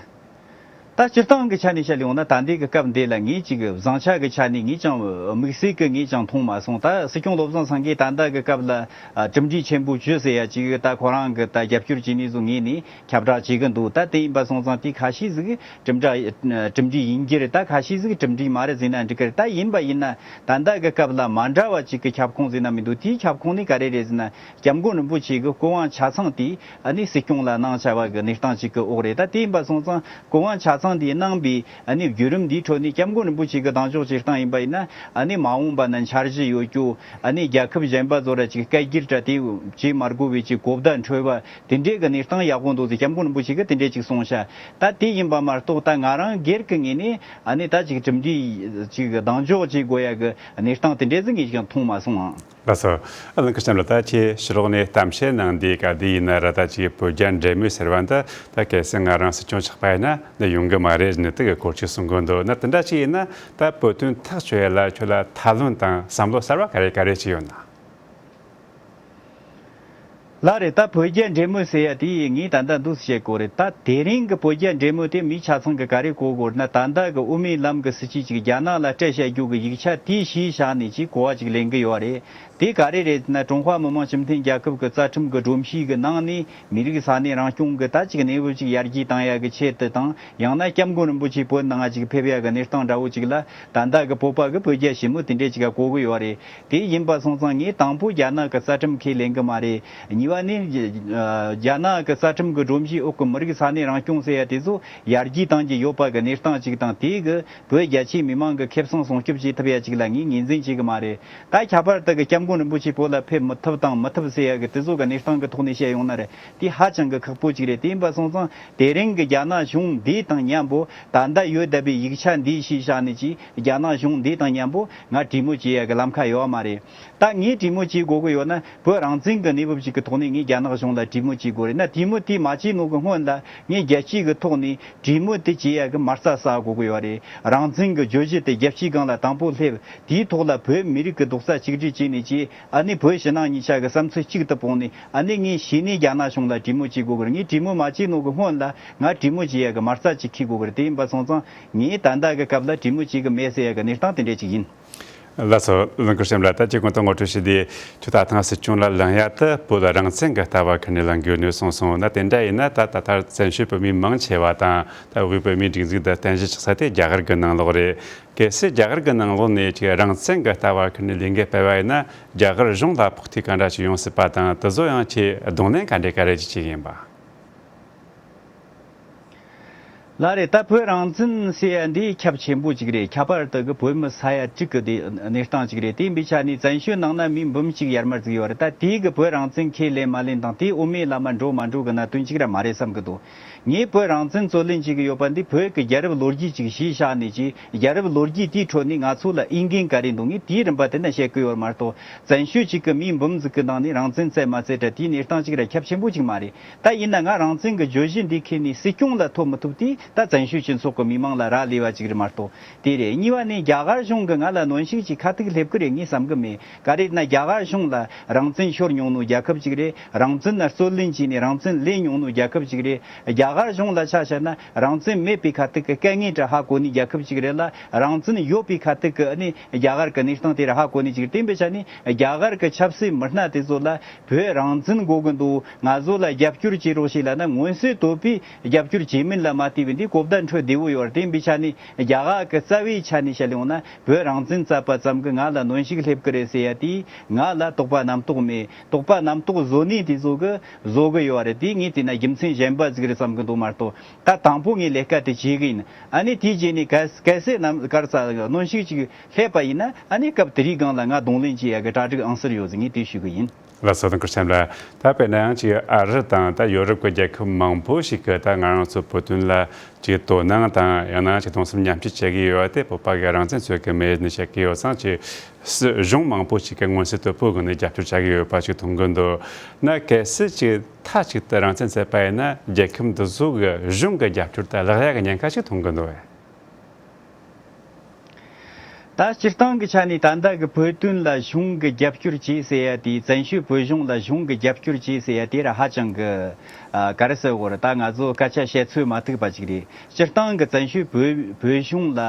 ད་སྤྱིར་བཏང་གི་ཆ་ནས་བཤད་ཡོང་ན། ད་འདི་གི་སྐབས་འདི་ལ་ངས་ཅིག་བཟང་ཆ་གི་ཆ་ནས་ངས་ཅང་དམིགས་བསལ་གི་ངས་ཅང་མཐོང་མ་སོང་། ད་སྲིད་སྐྱོང་བློ་བཟང་སེང་གེ་ད་ལྟ་གི་སྐབས་ལ་ཨ་གྲུབ་འབྲས་ཆེན་པོ་བཅུ་ཟེར་ཡ་ཅིག་ད་ཁོ་རང་གི་ད་རྒྱབ་སྐྱོར་བྱེད་ནི་ཚོ་ངོས་ནས་ཁྱབ་བསྒྲགས་བྱེད་གི་འདུག་ད་དེ་ཡིན་པ་སོང་ཙང་དེ་ཁ་ཤས་ཟིག་གྲུབ་འབྲས་གྲུབ་འབྲས་ཡིན་གྱི་རེད། ད་ཁ་ཤས་ཟིག་གྲུབ་འབྲས་མ་རེད་ཟེར་ན་འགྲིག་གི་རེད། ད་ཡིན་པ་ཡིན་ན་ད་ལྟ་གི་སྐབས་ལ་མ་འདྲ་བ་ཅིག་གི་ཁྱབ་ཁོངས་ཟེར་ན་མི་འདུག་དེའི་ཁྱབ་ཁོངས་ནི་ག་རེ་རེད་ཟེར་ན། སྐྱབས་མགོན་རིན་པོ་ཆེ་གི་སྐུ་དབང་ཆ་ཚང་དེ་ཨ་ནི་སྲིད་སྐྱོང་ལ་གནང་བྱ་བ་གི་གནས་སྟངས་ཅིག་གི་འོག་རེད། ད་དེ་ཡིན་པ་སོང་ཙང་སྐུ་དབང་ཆ་ ཚང་དེ་གནང་བའི་ཨ་ནི་བརྒྱུད་རིམ་འདིའི་ཁྲོད་ནས་སྐྱབས་མགོན་རིན་པོ་ཆེ་གི་གདེང་འཇོག་བྱེད་སྟངས་ཡིན་པ་ཡིན་ན། ཨ་ནི་མ་འོངས་པ་ན་འཆར་གཞི་ཡོད་རྒྱུ། ཨ་ནི་རྒྱལ་ཁབ་གཞན་པ་ཚོ་ར་ཅིག་སྐད་སྒྱུར་དྲ་དེ་བྱེད་མ་དགོས་པའི་ཅིག་གོ་བརྡ་འཕྲོད་པ་དེ་འདྲའི་གི་གནས་སྟངས་ཡག་པོ་འདུག་ཟེར། སྐྱབས་མགོན་རིན་པོ་ཆེ་གི་དེ་འདྲའི་ཅིག་གསུངས་ཤག། ད་དེ་ཡིན་པ་མ་གཏོགས་ད་ང་རང་སྒེར་གི་ངོས་ནས་ཨ་ནི་ད་ཅིག་གྲུབ་འབྲས་ཅིག་གདེང་འཇོག་བྱེད་དགོས་ཡ་གི་གནས་སྟངས་དེ་འདྲའི་ཟིག་ངས་ཅིག་མཐོང་མ་སོང་ཨང་། ལགས་སོ། ཨ་ལན་ཁུ་ཤམ་ལ། ད་ཁྱེད་ཕྱི་ལོགས་ནས་གཏམ་བཤད་གནང་དུས་ག་དུས་ཡིན་ན་ར་ད་ཅིག་བོད་རྒྱ་འབྲེལ་མོལ་ཟེར་བ་འདི་ད་གལ་སྲིད་ང་རང་སྲིད་སྐྱོང་ཆགས་པ་ཡིན་ན་འདི་ཡོང་གི་མ་རེད་ནི་དེ་གི་སྐོར་ཅིག་གསུང་གི་འདུག། ན་དེ་འདྲ་ཅིག་ཡིན་ན་ད་བོད་དོན་ཐག་གཅོད་ཡ་ལ་ཁྱོད་ལ་ཐབས་ལམ་དང་བསམ་བློ་གསར་བ་ག་རེ་ག་རེ་ཅིག་ཡོད་ན། ལགས་རེད། ད་བོད་རྒྱ་འབྲེལ་མོལ་ཟེར་ཡ་དེ་ངས་ད་ལྟ་འདུག་སེ་བཤད་དགོས་རེད། ད་དེ་རིང་གི་བོད་རྒྱ་འབྲེལ་མོལ་དེ་མིའི་ཆ་ཚང་གི་ག་རེ་གོ་དགོས་རེད་ན། ད་ལྟ་གི་དབུ་མའི་ལམ་གི་སྲིད་བྱུས་ཅིག་རྒྱ་ནག་ལ་སྤྲད་བྱ་རྒྱུ་གི་ཡིག་ཆ་དེ་གཞི་བཞག་ནས་ཅིག་གོ་བ་ཅིག་ལེན་གི་ཡོད་རེད། དེ་ག་རེ་རེད་ན། ཀྲུང་ཧྭ་མི་དམངས་སྤྱི་མཐུན་རྒྱལ་ཁབ་ཀྱི་རྩ་ཁྲིམས་ཀྱི་སྒྲོམ་གཞི་གི་ནང་ནས་མི་རིགས་ས་གནས་རང་སྐྱོང་གི་ད་ཅིག་གནས་བབ་ཅིག་ཡར་རྒྱས་བཏང་ཡ་གི་ཆེད་དུ་དང་། ཡང་ན་སྐྱབས་མགོན་རིན་པོ་ཆེ་བོད་ནང་ཅིག་ཕེབས་ཡ་གི་གནས་སྟངས་འདྲ་བོ་ཅིག་ལ་ད་ལྟ་གི་བོད་པ་གི་བོད་རྒྱ་ཞི་མོལ་དེ་འདྲས་ཅིག་ག་གོ་གི་ཡོད་རེད། དེ་ཡིན་པ་སོང་ཙང་ངས་དང་པོ་རྒྱ་ནག་གི་རྩ་ཁྲིམས་ཁས་ལེན་གི་མ་རེད། གཉིས་པ་ནི་རྒྱ་ནག་གི་རྩ་ཁྲིམས་ཀྱི་སྒྲོམ་གཞིའི་འོག་གི་མི་རིགས་ས་གནས་རང་སྐྱོང་ཟེར་ཡ་དེ་ཚོ་ཡར་རྒྱས་བཏང་གི་ཡོད་པ་གི་གནས་སྟངས་ཅིག་དང་། དེ་གི་བོད་རྒྱ་ཆེའི་མི་མང་གི་ཁེ་བཟང་སྲུང་སྐྱོབ་བྱེད་ཐུབ་ཡ་ཅིག་ལ་ངས་ངོས་འཛིན་བྱེད་གི་མ་རེད། ད་ཁྱད་པར་དུ་གི་སྐྱབས་མགོན་རིན་པོ་ཆེ་བོད་ལ་ཕེབས་མི་ཐུབ་དང་མི་ཐུབ་ཟེར་ཡ་གི་དེ་ཚོ་གི་གནས་སྟངས་གི་ཐོག་ནས་བཤད་ཡོང་ན་རེད། དེ་ཧ་ཅང་གི་ཁག་པོ་ཅིག་རེད། དེ་ཡིན་པ་སོང་ཙང་དེ་རིང་གི་རྒྱ་ནག་གཞུང་འདི་དང་མཉམ་པོ་ད་ལྟ་ཡོད་བསྡད་པའི་ཡིག་ཆ་འདི་གཞི་བཞག་ནས་ཅིག་རྒྱ་ནག་གཞུང་འདི་དང་མཉམ་པོ་ང་གྲོས་མོལ་བྱེད་ཡ་གི་ལམ་ཁ་ཡོད་མ་རེད། ད་ངས་གྲོས་མོལ་བྱེད་དགོས་ཀྱི་ཡོད་ན། བོད་རང་བཙན་གྱི་གནས་བབ་ཅིག་གི་ཐོག་ནས་ངས་རྒྱ་ནག་གཞུང་ལ་གྲོས་མོལ་བྱེད་དགོས་རེད་ན། གྲོས་མོལ་དེ་མ་བྱེད་ནོ་གི་སྔོན་ལ་ངས་རྒྱལ་སྤྱི་གི་ཐོག་ནས་གྲོས་མོལ་དེ་བྱེད་ཡ་གི་མ་རྩ་ཟ་དགོས་ཀྱི་ཡོད་རེད། རང་བཙན་གྱི་བརྗོད་གཞི་དེ་རྒྱལ་སྤྱིའི་སྒང་ལ་དང་པོ་སླེབས། དེའི་ཐོག་ལ་བོད་མི་རིགས་ཀྱི་རྡོག་རྩ་གཅིག་སྒྲིལ་བྱས་ནས་ཅིག་ཨ་ནི་བོད་ཕྱི་ནང་གཉིས་ཆ་གི་བསམ་ཚུལ་གཅིག་ཏུ་སྤུངས་ནས། ཨ་ནི་ངས་གཞི་ནས་རྒྱ་ནག་གཞུང་ལ་གྲོས་མོལ་བྱེད་དགོས་ཀྱི་རེད། ངས་གྲོས་མོལ་མ་བྱེད་ནོ་གི་སྔོན་ལ་ང་གྲོས་མོལ་བྱེད་ཡ་གི་མ་རྩ་ཅིག་འཁེལ་དགོས་ཀྱི་རེད། དེ་ཡིན་པ་སོང་ཙང་ངས་ད་ལྟ་གི་སྐབས་ལ་གྲོས་མོལ་བྱེད་གི་མེད་ཟེར་ཡ་གི་གནས་སྟངས་དེ་འདྲས་ཅིག་ཡིན། ལགས་སོ། ལུང་ཁུར་ཤམ་ལ། ད་ཅིག་གོང་དུ་ངོ་སྤྲོད་བྱས་དུས་ཁྱོད་ད་ཐེངས་སྲིད་སྐྱོང་ལ་ལངས་ཡ་དེ་བོད་རང་བཙན་གྱི་ལྟ་བ་ཁུར་ནས་ལངས་དགོས་ནས་གསུངས་སོང་ན། དེ་འདྲ་ཡིན་ན་ད་ད་ལྟ་བཙན་བྱོལ་བོད་མི་མང་ཆེ་བ་དང་ད་དབུས་བོད་མིའི་སྒྲིག་འཛུགས་དང་རྟེན་གཞི་ཆགས་ས་དེ་རྒྱ་གར་གྱི་ནང་ལོགས་རེད། གལ་སྲིད་རྒྱ་གར་གྱི་ནང་ལོགས་ནས་ཅིག་རང་བཙན་གྱི་ལྟ་བ་ཁུར་ནས་ལས་འགུལ་སྤེལ་བ་ཡིན་ན། རྒྱ་གར་གཞུང་ལ་ཕོག་ཐུག་ག་འདྲ་ཞིག་ཡོང་སྲིད་པ་དང་། དེ་ཚོ་ཡང་ཁྱེད་གདོང་ལེན་ག་འདྲས་ག་རེ་ཅིག་བྱེད་ཀྱི་ཡིན་པ། ལགས་རེད། ད་བོད་རང་བཙན་ཟེར་ཡ་འདི་ཁྱབ་ཆེན་པོ་ཅིག་རེད། ཁྱད་པར་དུ་གི་བོད་མི་ས་ཡ་དྲུག་གི་དེ་གནས་སྟངས་ཅིག་རེད། དེ་ཡིན་པའི་ཆ་ནས་བཙན་བྱོལ་ནང་ན་མི་འབུམ་གཅིག་ཡར་མར་ཟིག་ཡོད་རེད། ད་དེའི་གི་བོད་རང་བཙན་ཁས་ལེན་མ་ལེན་དང་། དེ་དབུ་མའི་ལམ་མ་འགྲོ་མ་འགྲོ་གི་ནང་དོན་ཅིག་ར་མ་རེད་བསམ་གི་འདུག། ངས་བོད་རང་བཙན་རྩོད་ལེན་བྱེད་ཀྱི་ཡོད་པ་འདི་བོད་ཀྱི་རྒྱལ་རབས་ལོ་རྒྱུས་ཅིག་གཞི་བཞག་ནས་ཀྱི། རྒྱལ་རབས་ལོ་རྒྱུས་དེའི་ཁྲོད་ནས་ང་ཚོ་ལ་འོས་འགན་ག་རེ་འདུག། ངས་དེའི་རིམ་པ་དེ་ན་བཤད་ཀྱི་ཡོད་མ་གཏོགས། བཙན་བྱོལ་གཅིག་གི་མི་འབུམ་ཟིག་གི་ནང་ནས་རང་བཙན་བཙལ་མ་བཙལ་དྲ་དེའི་གནས་སྟངས་ཅིག་ར་ཁྱབ་ཆེན་པོ་ཅིག་མ་རེད། ད་ཡིན་ན་ང་རང་བཙན་གྱི་བརྗོད་གཞི་འདི་ཁྱེར་ནས་སྲིད་སྐྱོང་ལ་ཐོབ་མི་ཐུབ་དེ་ད་བཙན་བྱོལ་སྤྱི་ཚོགས་ཀྱི་མི་མང་ལ་རག་ལས་པ་ཅིག་རེད་མ་གཏོགས། དེ་རེད། གཉིས་པ་ནས་རྒྱ་གར་གཞུང་གིས་ང་ལ་གནོན་ཤུགས་ཅིག་ཁ་ཐུག་སླེབས་ཀྱི་རེད་ངས་བསམ་གི་མེད། ག་རེ་ན་རྒྱ་གར་གཞུང་ལ་རང་བཙན་ཤོར་མྱོང་ནོ་རྒྱལ་ཁབ་ཅིག་རེད། རང་བཙན་རྩོད་ལེན་བྱས་ནས་རང་བཙན་ལེན་མྱོང་ནོ་རྒྱལ་ཁབ་ཅིག་རེད། རྒྱ་གར་གཞུང་ལ་ཆ་བཞག་ན་རང་བཙན་མེད་པའི་ཁ་ཐུག་གི་དཀའ་ངལ་འདྲ་ཧ་གོ་ནི་རྒྱལ་ཁབ་ཅིག་རེད་ལ། རང་བཙན་ཡོད་པའི་ཁ་ཐུག་གི་ཨ་ནི་རྒྱ་གར་གི་གནས་སྟངས་དེ་ར་ཧ་གོ་ནི་ཅིག་རེད། དེ་འབའི་ཆ་ནས་རྒྱ་གར་གི་ཆབ་སྲིད་མི་སྣ་དེ་ཚོ་ལ་བོད་རང་བཙན་དགོས་གི་འདུག། ང་ཚོ་ལ་རྒྱབ་སྐྱོར་བྱེད་རོགས་བྱེད་ལབ་ན། མངོན་གསལ་དོད་པོས་རྒྱབ་སྐྱོར་བྱེད་མིན་ལ་མ་ལྟོས་པའི་འདི་གོ་བརྡ་འཕྲོད་བདེ་བོ་ཡོད་རེད། དེ་འབའི་ཆ་ནས་རྒྱ་གར་གི་རྩ་བའི་ཆ་ནས་བཤད་ཡོང་ན། བོད་རང་བཙན་བཙལ་བ་ཙམ་གྱིས་ང་ལ་གནོན་ཤུགས་སླེབས་ཀྱི་རེད་ཟེར་ཡ་དེ་ང་ལ་དོགས་པ་རྣམ་རྟོག་མེད། དོགས་པ་རྣམ་རྟོག་བཟོ་ནི་དེ་ཚོ་གི་བཟོ་གི་ཡོད་རེད། དེ་ངས་བལྟས་ན་རྒྱུ་མཚན་གཞན་པ་ཟིག་རེད་བསམ་གི་འདུག་མ་གཏོགས། ད་དང་པོ་ངས་ལས་ཀ་དེ་བྱེད་གི་ཡིན། ཨ་ནི་དེའི་རྗེས་ནས་གལ་གལ་སྲིད་ནམ་གར་ས་གནོན་ཤུགས་ཅིག་སླེབས་པ་ཡིན་ན། ཨ་ནི་སྐབས་དེ་རིང་སྒང་ལ་ང་གདོང་ལེན་བྱེད་ཡ་གི་གྲ་སྒྲིག་ཨང་གསར་ཡོད་ཟིག། ངས་དེ་ཞུ་གི་ཡིན། ལགས་སོ། ལུང་ཁུར་ཤམ་ལ། ད་དཔེར་ན་ཡང་ཅིག་ཨ་རི་དང་ད་ཡོ་རོབ་ཀྱི་རྒྱལ་ཁབ་མང་པོ་ཞིག་གིས་ད་ང་རང་ཚོ་བོད་དོན་ལ་ཅིག་དོ་སྣང་དང་། ཡང་ན་ཅིག་གདུང་སེམས་མཉམ་སྐྱེད་བྱེད་ཀྱི་ཡོད་པ་དེ། བོད་པ་གིས་རང་བཙན་རྩོད་ཀྱི་མེད་ནས་བཤད་ཀྱི་ཡོད་ཙང་། ཅིག་སྲིད་གཞུང་མང་པོ་ཞིག་གིས་མངོན་གསལ་དོད་པོའི་སྒོ་ནས་རྒྱབ་སྐྱོར་བྱ་གི་ཡོད་པ་ཞིག་མཐོང་གི་འདུག། ན་གལ་སྲིད་ཅིག་མཐའ་གཅིག་ཏུ་རང་བཙན་བཙལ་བ་ཡིན་ན། རྒྱལ་ཁབ་འདི་ཚོ་གི་གཞུང་གི་རྒྱབ་སྐྱོར་དེ་བརླག་ཡ་གི་ཉེན་ཁ་ཞིག་མཐོང་གི་འདུག་བས། ད་སྤྱིར་བཏང་གི་ཆ་ནས་ད་ལྟ་གི་བོད་དོན་ལ་གཞུང་གི་རྒྱབ་སྐྱོར་བྱེད་ཟེར་ཡ་དེ། བཙན་བྱོལ་བོད་གཞུང་ལ་གཞུང་གི་རྒྱབ་སྐྱོར་བྱེད་ཟེར་ཡ་དེ་ར་ཧ་ཅང་གི་ཨ་ག་རེ་ཟེར་དགོས་རེད། ད་ང་ཚོ་སྐད་ཆ་བཤད་ཚོད་མ་ཐིག་པ་ཅིག་རེད། སྤྱིར་བཏང་གི་བཙན་བྱོལ་བོད་བོད་གཞུང་ལ་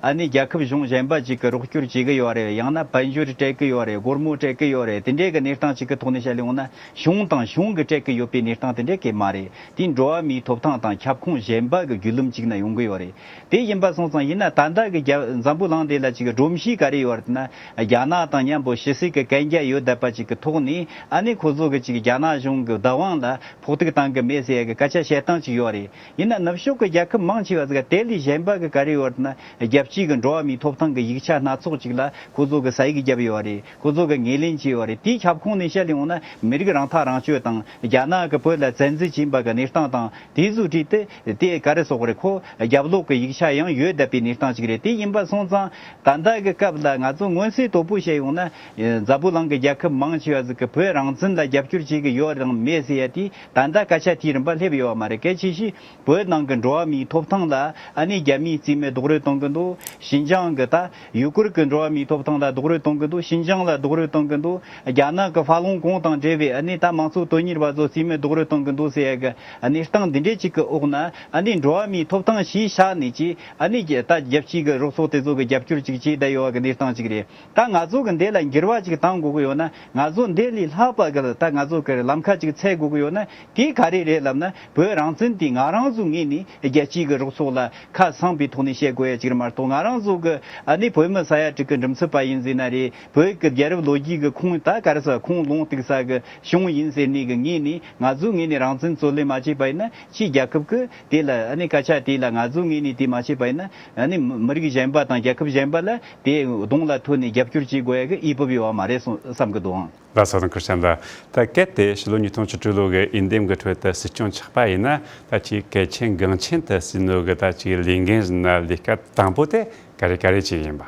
ཨ་ནི་རྒྱལ་ཁབ་གཞུང་གཞན་པ་ཅིག་གིས་རོགས་སྐྱོར་བྱེད་གི་ཡོད་རེད། ཡང་ན་དཔལ་འབྱོར་སྤྲད་གི་ཡོད་རེད། སྒོར་མོ་སྤྲད་གི་ཡོད་རེད། དེ་འདྲའི་གི་གནས་སྟངས་ཅིག་གི་ཐོག་ནས་བཤད་ཡོང་ན། གཞུང་དང་གཞུང་གིས་སྤྲད་གི་ཡོད་པའི་གནས་སྟངས་དེ་འདྲའི་གི་མ་རེད། དེ་འགྲོ་བ་མིའི་ཐོབ་ཐང་དང་ཁྱབ་ཁོངས་གཞན་པ་གི་བརྒྱུད་ལམ་ཅིག་ནས་ཡོང་གི་ཡོད་རེད། དེ་ཡིན་པ་སོང་ཙང་། ཡིན་ན་ད་ལྟ་གི་རྒྱ་འཛམ་བུ་གླིང་འདི་ལ་ཅིག་ སྒྲོམ་གཞི་ག་རེ་ཡོད་རེད་ན། རྒྱ་ནག་དང་མཉམ་པོ་ཕྱི་སྲིད་ཀྱི་གན་རྒྱ་ཡོད་བསྡད་པ་ཅིག་གི་ཐོག་ནས་ཨ་ནི་ཁོ་ཚོ་གི་ཅིག་རྒྱ་ནག་གཞུང་གི་བདག་དབང་ལ་ཕོག་ཐུག་བཏང་གི་མེད་ཟེར་ཡ་གི་སྐད་ཆ་བཤད་སྟངས་ཅིག་ཡོད་རེད། ཡིན་ན་ནུབ་ཕྱོགས་ཀྱི་རྒྱལ་ཁབ་མང་ཆེ་བ་ཟིག་དེ་ལས་གཞན་པ་གི་ག་རེ་ཡོད་རེད་ན། རྒྱལ་སྤྱིའི་གི་འགྲོ་བ་མིའི་ཐོབ་ཐང་གི་ཡིག་ཆ་སྣ་ཚོགས་ཅིག་ལ་ཁོ་ཚོ་གི་ས་ཡིག་བརྒྱབ་ཡོད་རེད། ཁོ་ཚོ་གི་ངོས་ལེན་བྱས་ཡོད་རེད། དེའི་ཁྱབ་ཁོངས་ནས་བཤད་ཡོང་ན་མི་རིགས་རང་ཐག་རང་གཅོད་དང་རྒྱ་ནག་གི་བོད་ལ་བཙན་འཛུལ་བྱས་པ་གི་གནས་སྟངས་དང་། དེ་ཚོའི་གྲས་དེ་དེ་ག་རེ་ཟེར་དགོས་རེད། ཁོ་རྒྱབ་ལོགས་ཀྱི་ཡིག་ཆ་ཡང་ཡོད་བསྡད་པའི་གནས་སྟངས་ཅིག་རེད། དེ་ཡིན་པ་སོང་ཙང་ད་ལྟ་གི་སྐབས་ལ་ང་ཚོ་མངོན་གསལ་དོད་པོ་བཤད་ཡོང་ན། འཛམ་བུ་གླིང་གི་རྒྱལ་ཁབ་མང་ཆེ་བ་ཟིག་གིས་བོད་རང་བཙན་ལ་རྒྱབ་སྐྱོར་བྱེད་ཀྱི་ཡོད་དང་མེད་ཟེར་ཡ་དེ་ད་ལྟ་སྐད་ཆ་དེའི་རིམ་པ་སླེབས་ཡོད་པ་མ་རེད། གལ་ཆེ་ཤོས་བོད་ནང་གི་འགྲོ་བ་མིའི་ཐོབ་ཐང་ལ་ཨ་ནི་རྒྱ་མིའི་རྩིས་མེད་རྡོག་རོལ་གཏོང་གི་འདུག་ཤིན་ཅང་གི་ད་ཡུ་གུར་གྱི་འགྲོ་བ་མིའི་ཐོབ་ཐང་ལ་རྡོག་རོལ་གཏོང་གི་འདུག་ཤིན་ཅང་ལ་རྡོག་རོལ་གཏོང་གི་འདུག་རྒྱ་ནག་གི་ཧྥ་ལུང་གོང་དང་འབྲེལ་བའི་ཨ་ནི་ད་མང་གཙོ་དོན་གཉེར་བ་ཚོ་རྩིས་མེད་རྡོག་རོལ་གཏོང་གི་འདུག་ཟེར་ཡ་གི་གནས་སྟངས་འདི་འདྲའི་ཅིག་གི་འོག་ན། ཨ་ནི་འགྲོ་བ་མིའི་ཐོབ་ཐང་གཞིར་བཞག་ནས་ཀྱི་ཨ་ནི་ད་རྒྱལ་སྤྱིའི་གི་རོགས་ཚོགས་དེ་ཚོ་གི་རྒྱབ་སྐྱོར་ཅིག་བྱས་བསྡད་ཡོད་པ་གི་གནས་སྟངས་ཅིག་རེད། ད་ང་ཚོ་གི་འདི་ལ་འགྱུར་བ་ཅིག་བཏང་དགོས་ཀྱི་ཡོད་ན། ང་ཚོ་འདི་ལས་ལྷག་པ་གི་ད་ང་ཚོ་གི་ལམ་ཁ་ཅིག་འཚོལ་དགོས་ཀྱི་ཡོད་ན། དེ་ག་རེ་རེད་ལབ་ན། བོད་རང་བཙན་དེ་ང་རང་ཚོའི་ངོས་ནས་རྒྱལ་སྤྱིའི་གི་རོགས་ཚོགས་ལ་ཁ་གསང་པའི་ཐོག་ནས་བཤད་དགོས་ཡ་ཅིག་རེད་མ་གཏོགས། ང་རང་ཚོ་གི་ཨ་ནི་བོད་མི་ས་ཡ་དྲུག་གི་འགྲེམས་ཚབ་པ་ཡིན་ཟེར་ན་རེད། བོད་ཀྱི་རྒྱལ་རབས་ལོ་རྒྱུས་ཀྱི་ཁུངས་ད་ག་རེ་ཟེར་ཁུངས་ལུང་བཏུག་ས་གི་གཞུང་ཡིན་ཟེར་ནས་གི་ངོས་ནས། ང་ཚོའི་ངོས་ནས་རང་བཙན་རྩོད་ལེན་མ་བྱས་པ་ཡིན་ན། ཕྱིའི་རྒྱལ་ཁབ་ཀྱི་དེ་ལ་ཨ་ནི་སྐད་ཆ་དེ་ལ་ང་ཚོའི་ངོས་ནས་དེ་མ་བྱས་པ་ཡིན་ན། ཨ་ནི་མི་མི་རིགས་གཞན་པ་དང་རྒྱལ་ཁབ་གཞན་པ་ལ་དེ་གདོང་ལ་ཐོན་ནས་རྒྱབ་སྐྱོར་བྱེད་དགོས་ཡ་གི་འོས་བབ་ཡོད་པ་མ་རེད་བསམ་གི་འདུག་ཨང་། ལགས་སོ། ཐང་ཁུར་ཆེན་ལགས། ད་གལ་ཏེ་ཕྱི་ལོ་ཉིས་སྟོང་བཅུ་དྲུག་ལོ་གི་འོས་འདེམས་ཀྱི་ཁྲོད་དུ་སྲིད་སྐྱོང་ཆགས་པ་ཡིན་ན། ད་ཅིག་གལ་ཆེན་འགངས་ཆེན་དུ་བརྩིས་ནོ་གི་ད་ཅིག་ལས་འགན་ཟིན་ན་ལས་ཀ་དང་པོ་དེ་ག་རེ་ག་རེ་ཅིག་ཡིན་པ།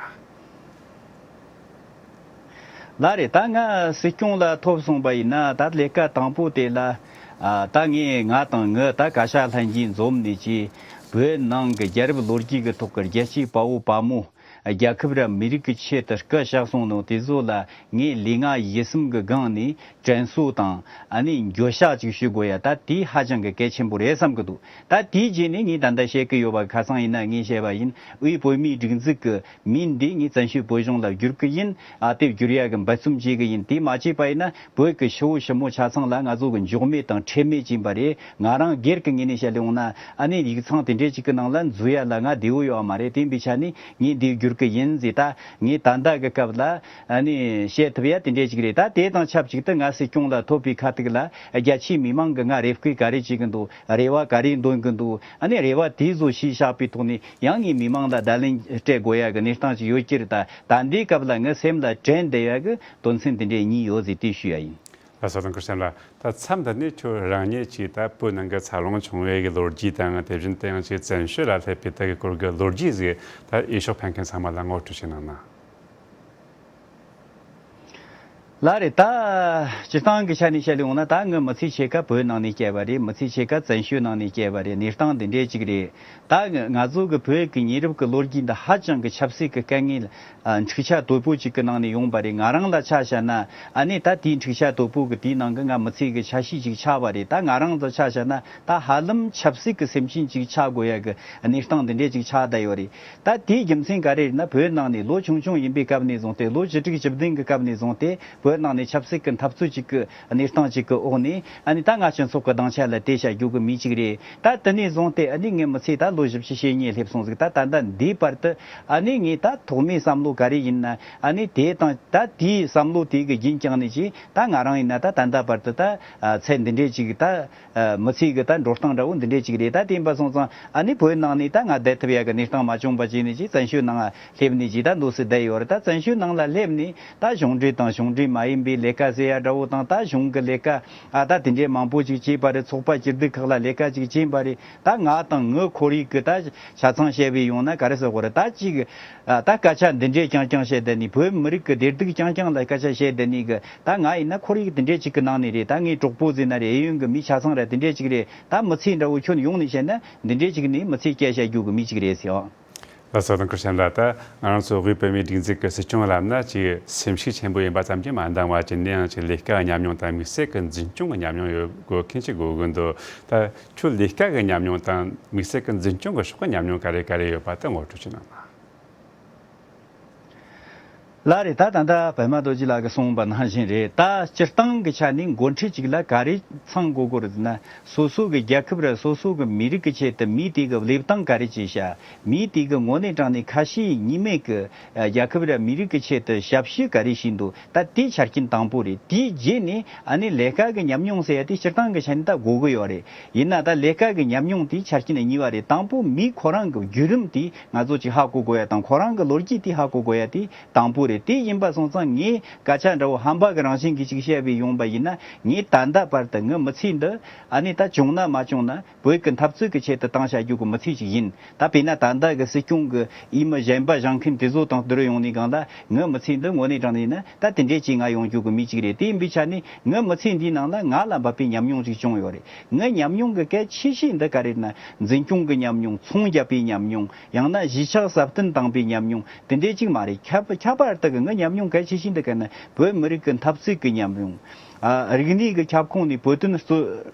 ལགས་རེད། ད་ང་སྲིད་སྐྱོང་ལ་ཐོབ་སོང་པ་ཡིན་ན། ད་ལས་ཀ་དང་པོ་དེ་ལ་ཨ་ད་ངས་ང་དང་ངའི་ད་བཀའ་ཤག་ལྷན་རྒྱས་འཛོམས་ནས་ཀྱི་བོད་ནང་གི་རྒྱལ་རབས་ལོ་རྒྱུས་ཀྱི་ཐོག་གི་རྒྱལ་གཅེས་དཔའ་བོ་དཔའ་མོ། རྒྱལ་ཁབ་ར་མི་རིགས་ཀྱི་ཆེད་དུ་སྐུ་གཤེགས་སོང་ནོ་དེ་ཚོ་ལ་ངས་ལུས་ངག་ཡིད་གསུམ་གྱི་སྒང་ནས་དྲན་གསོ་དང་ཨ་ནི་འགྱོད་བཤགས་ཅིག་ཞུ་དགོས་ཡ། ད་དེ་ཧ་ཅང་གི་གལ་ཆེན་པོ་རེད་བསམ་གི་འདུག་ད་དེའི་རྗེས་ནས་ངས་ད་ལྟ་བཤད་གི་ཡོད་པ་ཁ་སང་ཡིན་ན་ངས་བཤད་པ་ཡིན། དབུས་བོད་མིའི་སྒྲིག་འཛུགས་ཀྱི་མིང་འདི་ངས་བཙན་བྱོལ་བོད་གཞུང་ལ་བསྒྱུར་གི་ཡིན། ཨ་དེ་བསྒྱུར་ཡ་གི་འབད་བརྩོན་བྱེད་གི་ཡིན། དེ་མ་བྱས་པ་ཡིན་ན་བོད་ཀྱི་ཕྱི་བོ་ཕྱི་མོ་ཆ་ཚང་ལ་ང་ཚོ་གི་འཇོག་མེད་དང་ཁྲེལ་མེད་ཅིག་ཡིན་པ་རེད། ང་རང་སྒེར་གྱི་ངོས་ནས་བཤད་ལེ་འོང་ན། ཨ་ནི་ཡིག་ཚང་དེ་འདྲས་ཅིག་གི་ནང་ལ་འཛུལ་ཡ་ལ་ང་བདེ་བོ་ཡོད་མ་རེད། དེ་ཡིན་པའི་ཆ་ནས་ངས་འདི་བསྒྱུར་གི་ཡིན་ཟེར། ད་ངས་ད་ལྟ་གི་སྐབས་ལ་ཨ་ནི་བཤད་ཐུབ་ཡ་དེ་འདྲས་ཅིག་རེད། ད་དེ་དང་ཆབས་ཅིག་ཏུ་ང་སྲིད་སྐྱོང་ལ་ཐོབ་པའི་ཁ་ཐུག་ལ་རྒྱ་ཆེའི་མི་མང་གི་ང་རེ་སྐུལ་ག་རེ་བྱེད་གི་འདུག་རེ་བ་ག་རེ་འདོན་གི་འདུག་ཨ་ནི་རེ་བ་དེ་ཚོ་གཞིར་བཞག་པའི་ཐོག་ནས་ཡང་ངས་མི་མང་ལ་བརྡ་ལན་སྤྲད་དགོས་ཡ་གི་གནས་སྟངས་ཅིག་ཡོད་ཀྱི་རེད། ད་ད་འདིའི་སྐབས་ལ་ངའི་སེམས་ལ་དྲན་བསྡད་ཡ་གི་དོན་ཚན་དེ་འདྲས་གཉིས་ཡོད་ཟེར་དེ་ཞུ་ཡ་ཡིན། ལགས་སོ། ཐང་ཁུར་ཆེན་ལགས། ད་མཚམས་འདི་ནས་ཁྱོད་རང་ཉིད་ཀྱིས་ད་བོད་ནང་གི་འཚར་ལོངས་བྱུང་བའི་གི་ལོ་རྒྱུས་དང་། དེ་བཞིན་དུ་ཡང་ཅིག་བཙན་བྱོལ་ལ་སླེབས་པའི་ད་གི་སྐོར་གི་ལོ་རྒྱུས་ཟིག་ད་འོས་ཤོག་འཕེན་མཁན་ཚང་མ་ལ་ངོ་སྤྲོད་ཅིག་གནང་ན། ལགས་རེད། ད་སྤྱིར་བཏང་གི་ཆ་ནས་བཤད་ལེ་འོང་ན། ད་ངའི་མི་ཚེ་ཕྱེད་ཀ་བོད་ནང་ནས་བསྐྱལ་བ་རེད། མི་ཚེ་ཕྱེད་ཀ་བཙན་བྱོལ་ནང་ནས་བསྐྱལ་བ་རེད། གནས་སྟངས་འདི་འདྲས་ཅིག་རེད། ད་ང་ཚོ་གི་བོད་ཀྱི་ཉེ་རབས་ཀྱི་ལོ་རྒྱུས་འདི་ཧ་ཅང་གི་ཆབ་སྲིད་ཀྱི་དཀའ་ངལ་ཨ་འཁྲུག་ཆ་དོད་པོ་ཅིག་གི་ནང་ནས་ཡོང་པ་རེད། ང་རང་ལ་ཆ་བཞག་ན། ཨ་ནི་ད་དེའི་འཁྲུག་ཆ་དོད་པོ་གི་དེའི་ནང་གི་ང་མི་ཚེ་གི་ཆ་ཤས་ཅིག་ཆགས་པ་རེད། ད་ང་རང་ལ་ཆ་བཞག་ན་ད་ཧ་ལམ་ཆབ་སྲིད་ཀྱི་སེམས་ཅན་ཅིག་ཆགས་དགོས་ཡ་གི་གནས་སྟངས་འདི་འདྲས་ཅིག་ཆགས་བསྡད་ཡོད་རེད། ད་དེའི་རྒྱུ་མཚན་ག་རེ་རེད་ན། བོད་ནང་ནས་ལོ་ཆུང་ཆུང་ཡིན་པའི་སྐབས་ནས་བཟུང་སྟེ། ལོ་བཅུ་དྲུག་བཅུ་བདུན་གི་སྐབས་ནས་བཟུང་སྟེ་བོད་ནང་ནས་ཆབ་སྲིད་ཀྱི་འཐབ་རྩོད་ཅིག་གི་གནས་སྟངས་ཅིག་གི་འོག་ནས། ཨ་ནི་ད་ང་སྤྱི་ཚོགས་ཀྱི་སྡིངས་ཆ་ལ་བསྡད་བྱ་རྒྱུ་གི་མི་ཅིག་རེད། ད་དེ་ནས་བཟུང་སྟེ་ཨ་ནི་ངའི་མི་ཚེ་ད་ལོ་བཞི་བཅུ་ཞེ་གཉིས་སླེབས་སོང་ཟིག་ད་ད་ལྟ་འདིའི་བར་དུ་ཨ་ནི་ངས་ད་ཐོག་མའི་བསམ་བློ་ག་རེ་ཡིན་ན། ཨ་ནི་དེ་དང་ད་དེའི་བསམ་བློ་དེ་གི་རྒྱུན་བསྐྱངས་ནས་ཅིག་ད་ང་རང་ཡིན་ན་ད་ད་ལྟ་བར་དུ་ད་ཚད་འདི་འདྲས་ཅིག་ད་མི་ཚེ་གི་ད་འགྲོ་སྟངས་འདྲ་བོ་འདི་འདྲས་ཅིག་རེད། ད་དེ་ཡིན་པ་སོང་ཙང་ཨ་ནི་བོད་ནང་ནས་ད་ང་བསྡད་ཐུབ་ཡ་གི་གནས་སྟངས་མ་བྱུང་བ་བྱས་ནས་ཅིག་བཙན་བྱོལ་ནང་སླེབས་ནས་ཅིག་ད་འདུག་སེ་བསྡད་ཡོད་རེད། ད་བཙན་བྱོལ་ནང་ལ་སླེབས་ནས་ད་གཞུང་འབྲེལ་དང་གཞུང་འབྲེལ་མ་ཡིན་པའི་ལས་ཀ་ཟེར་ཡ་འདྲ་བོ་དང་། ད་གཞུང་གི་ལས་ཀ་ཨ་ད་དེ་འདྲའི་མང་པོ་ཅིག་བྱས་པ་རེད། ཚོགས་པ་སྐྱིད་སྡུག་ཁག་ལ་ལས་ཀ་ཅིག་བྱས་པ་རེད། ད་ང་དང་ངའི་ཁོར་ཡུག་གི་ད་ཆ་ཚང་བཤད་པའི་ཡོང་ན་ག་རེ་ཟེར་དགོས་རེད། ད་ཅིག་ཨ་ད་སྐད་ཆ་འདི་འདྲས་རྐྱང་རྐྱང་བཤད་བསྡད་ནས། བོད་མི་རིགས་ཀྱི་བདེ་སྡུག་རྐྱང་རྐྱང་ལ་སྐད་ཆ་བཤད་བསྡད་ནས་གི། ད་ང་ཡིན་ན་ཁོར་ཡུག་འདི་འདྲས་ཅིག་གི་ནང་ནས་རེད། ད་ངའི་གྲོགས་པོ་ཟེར་ན་རེད། གཡས་གཡོན་གི་མི་ཆ་ཚང་ར་འདི་འདྲས་ཅིག་རེད། ད་མི་ཚེ་འདྲ་བོ་ཁྱོན་ཡོངས་ནས་བཤད་ན་འདི་འདྲས་ཅིག་ནས་མི་ཚེ་བསྐྱལ་བྱ་རྒྱུ་གི་མི་ཅིག་རེད་ཟེར། ལགས་སོ། ཐང་ཁུར་ཆེན་ལགས། ད་ང་རང་ཚོ་དབུས་བོད་མིའི་སྒྲིག་འཛུགས་ཀྱི་སྲིད་སྐྱོང་ལབ་ན་ཅིག་སེམས་ཤུགས་ཆེན་པོ་ཡིན་པ་ཙམ་གྱིས་མ་འདང་བ། ཅིག་ནས་ཡང་ཅིག་ལས་ཀ་ཉམས་མྱོང་དང་དམིགས་བསལ་གྱི་འཛིན་སྐྱོང་གི་ཉམས་མྱོང་ཡོད་དགོས་མཁན་ཅིག་དགོས་ཀྱི་འདུག་ད་ཁྱོད་ལས་ཀ་གི་ཉམས་མྱོང་དང་དམིགས་བསལ་གྱི་འཛིན་སྐྱོང་གི་ཕྱོགས་ཀྱི་ཉམས་མྱོང་ག་རེ་ག་རེ་ཡོད་པ་དེ་ངོ་སྤྲོད་ཅིག་གནང་ན། ལགས་རེད། ད་ད་ལྟ་པདྨ་རྡོ་རྗེ་ལགས་ཀྱིས་གསུངས་པ་ནང་བཞིན་རེད། ད་སྤྱིར་བཏང་གི་ཆ་ནས་འགོ་ཁྲིད་ཅིག་ལ་ག་རེ་ཚང་དགོས་དགོས་རེད་ཟེར་ན། སོ་སོ་གི་རྒྱལ་ཁབ་ར་སོ་སོ་གི་མི་རིགས་ཀྱི་ཆེད་དུ་མིའི་དེ་གི་ལས་སྟངས་ག་རེ་བྱས་ཤག་མིའི་དེ་གི་དངོས་གནས་དྲང་གནས་ཁ་ཞེ་གཉིས་མེད་ཀྱི་རྒྱལ་ཁབ་ར་མི་རིགས་ཀྱི་ཆེད་དུ་ཞབས་ཞུ་ག་རེ་བྱས་འདུག་ད་དེ་ཆ་རྐྱེན་དང་པོ་རེད། དེའི་རྗེས་ནས་ཨ་ནི་ལས་ཀ་གི་ཉམས་མྱོང་ཟེར་ཡ་དེ་སྤྱིར་བཏང་གི་ཆ་ནས་ད་དགོས་གི་ཡོད་རེད། ཡིན་ན་ད་ལས་ཀ་གི་ཉམས་མྱོང་དེ་ཆ་རྐྱེན་གཉིས་པ་རེད། དང་པོ་མི་ཁོ་རང་གི་བརྒྱུད་རིམ་དེ་ང་ཚོ་ཅིག་ཧ་གོ་དགོས་ཡ་དང་། ཁོ་རང་གི་ལོ་རྒྱུས་དེ་ཧ་གོ་དགོས་ཡ་དེ་དང་པོ་རེད། དེ་ཡིན་པ་སོང་ཙང་ངས་སྐད་ཆ་འདྲ་བོ་ཧམ་པ་གི་རང་བཞིན་གྱིས་ཅིག་བཤད་པའི་ཡོང་པ་ཡིན་ན། ངས་ད་ལྟ་བར་དུ་ངའི་མི་ཚེ་འདི་ཨ་ནི་ད་བྱུང་ན་མ་བྱུང་ན་བོད་ཀྱི་འཐབ་རྩོད་ཀྱི་ཆེད་དུ་བཏང་བྱ་རྒྱུ་གི་མི་ཚེ་ཅིག་ཡིན། ད་དཔེར་ན་ད་ལྟ་གི་སྲིད་སྐྱོང་གི་འོས་མི་གཞན་པ་བཞེངས་མཁན་དེ་ཚོ་དང་བསྡུར་ཡོང་ནས་གང་ལ་ངའི་མི་ཚེ་འདི་དངོས་གནས་དྲང་གནས་ཡིན་ན་ད་དེ་འདྲས་ཅིག་ང་ཡོང་རྒྱུ་གི་མི་ཅིག་རེད། དེ་ཡིན་པའི་ཆ་ནས་ངའི་མི་ཚེ་འདིའི་ནང་ལ་ང་ལ་འབབ་པའི་ཉམས་མྱོང་ཅིག་བྱུང་ཡོད་རེད། ངའི་ཉམས་མྱོང་གི་གལ་ཆེ་ཤོས་འདི་ག་རེ་རེད་ན། འཛིན་སྐྱོང་གི་ཉམས་མྱོང་། ཚོང་རྒྱག་པའི་ཉམས་མྱོང་། ཡང་ན་གཞིས་ཆགས་སྲ་བརྟན་བཏང་པའི་ཉམས་མྱོང་། དེ་འདྲའི་ཅིག་མ་རེད། ཁྱད་ཁྱད་པར་དུ་གི་ངའི་ཉམས་མྱོང་གལ་ཆེ་ཤོས་འདི་ག་ན་བོད་མི་རིགས་ཀྱི་འཐབ་རྩོད་ཀྱི་ཉམས་མྱོང་། ཨ། རིག་གནས་ཀྱི་ཁྱབ་ཁོངས་ནས་བོད་དོན་རྩོད་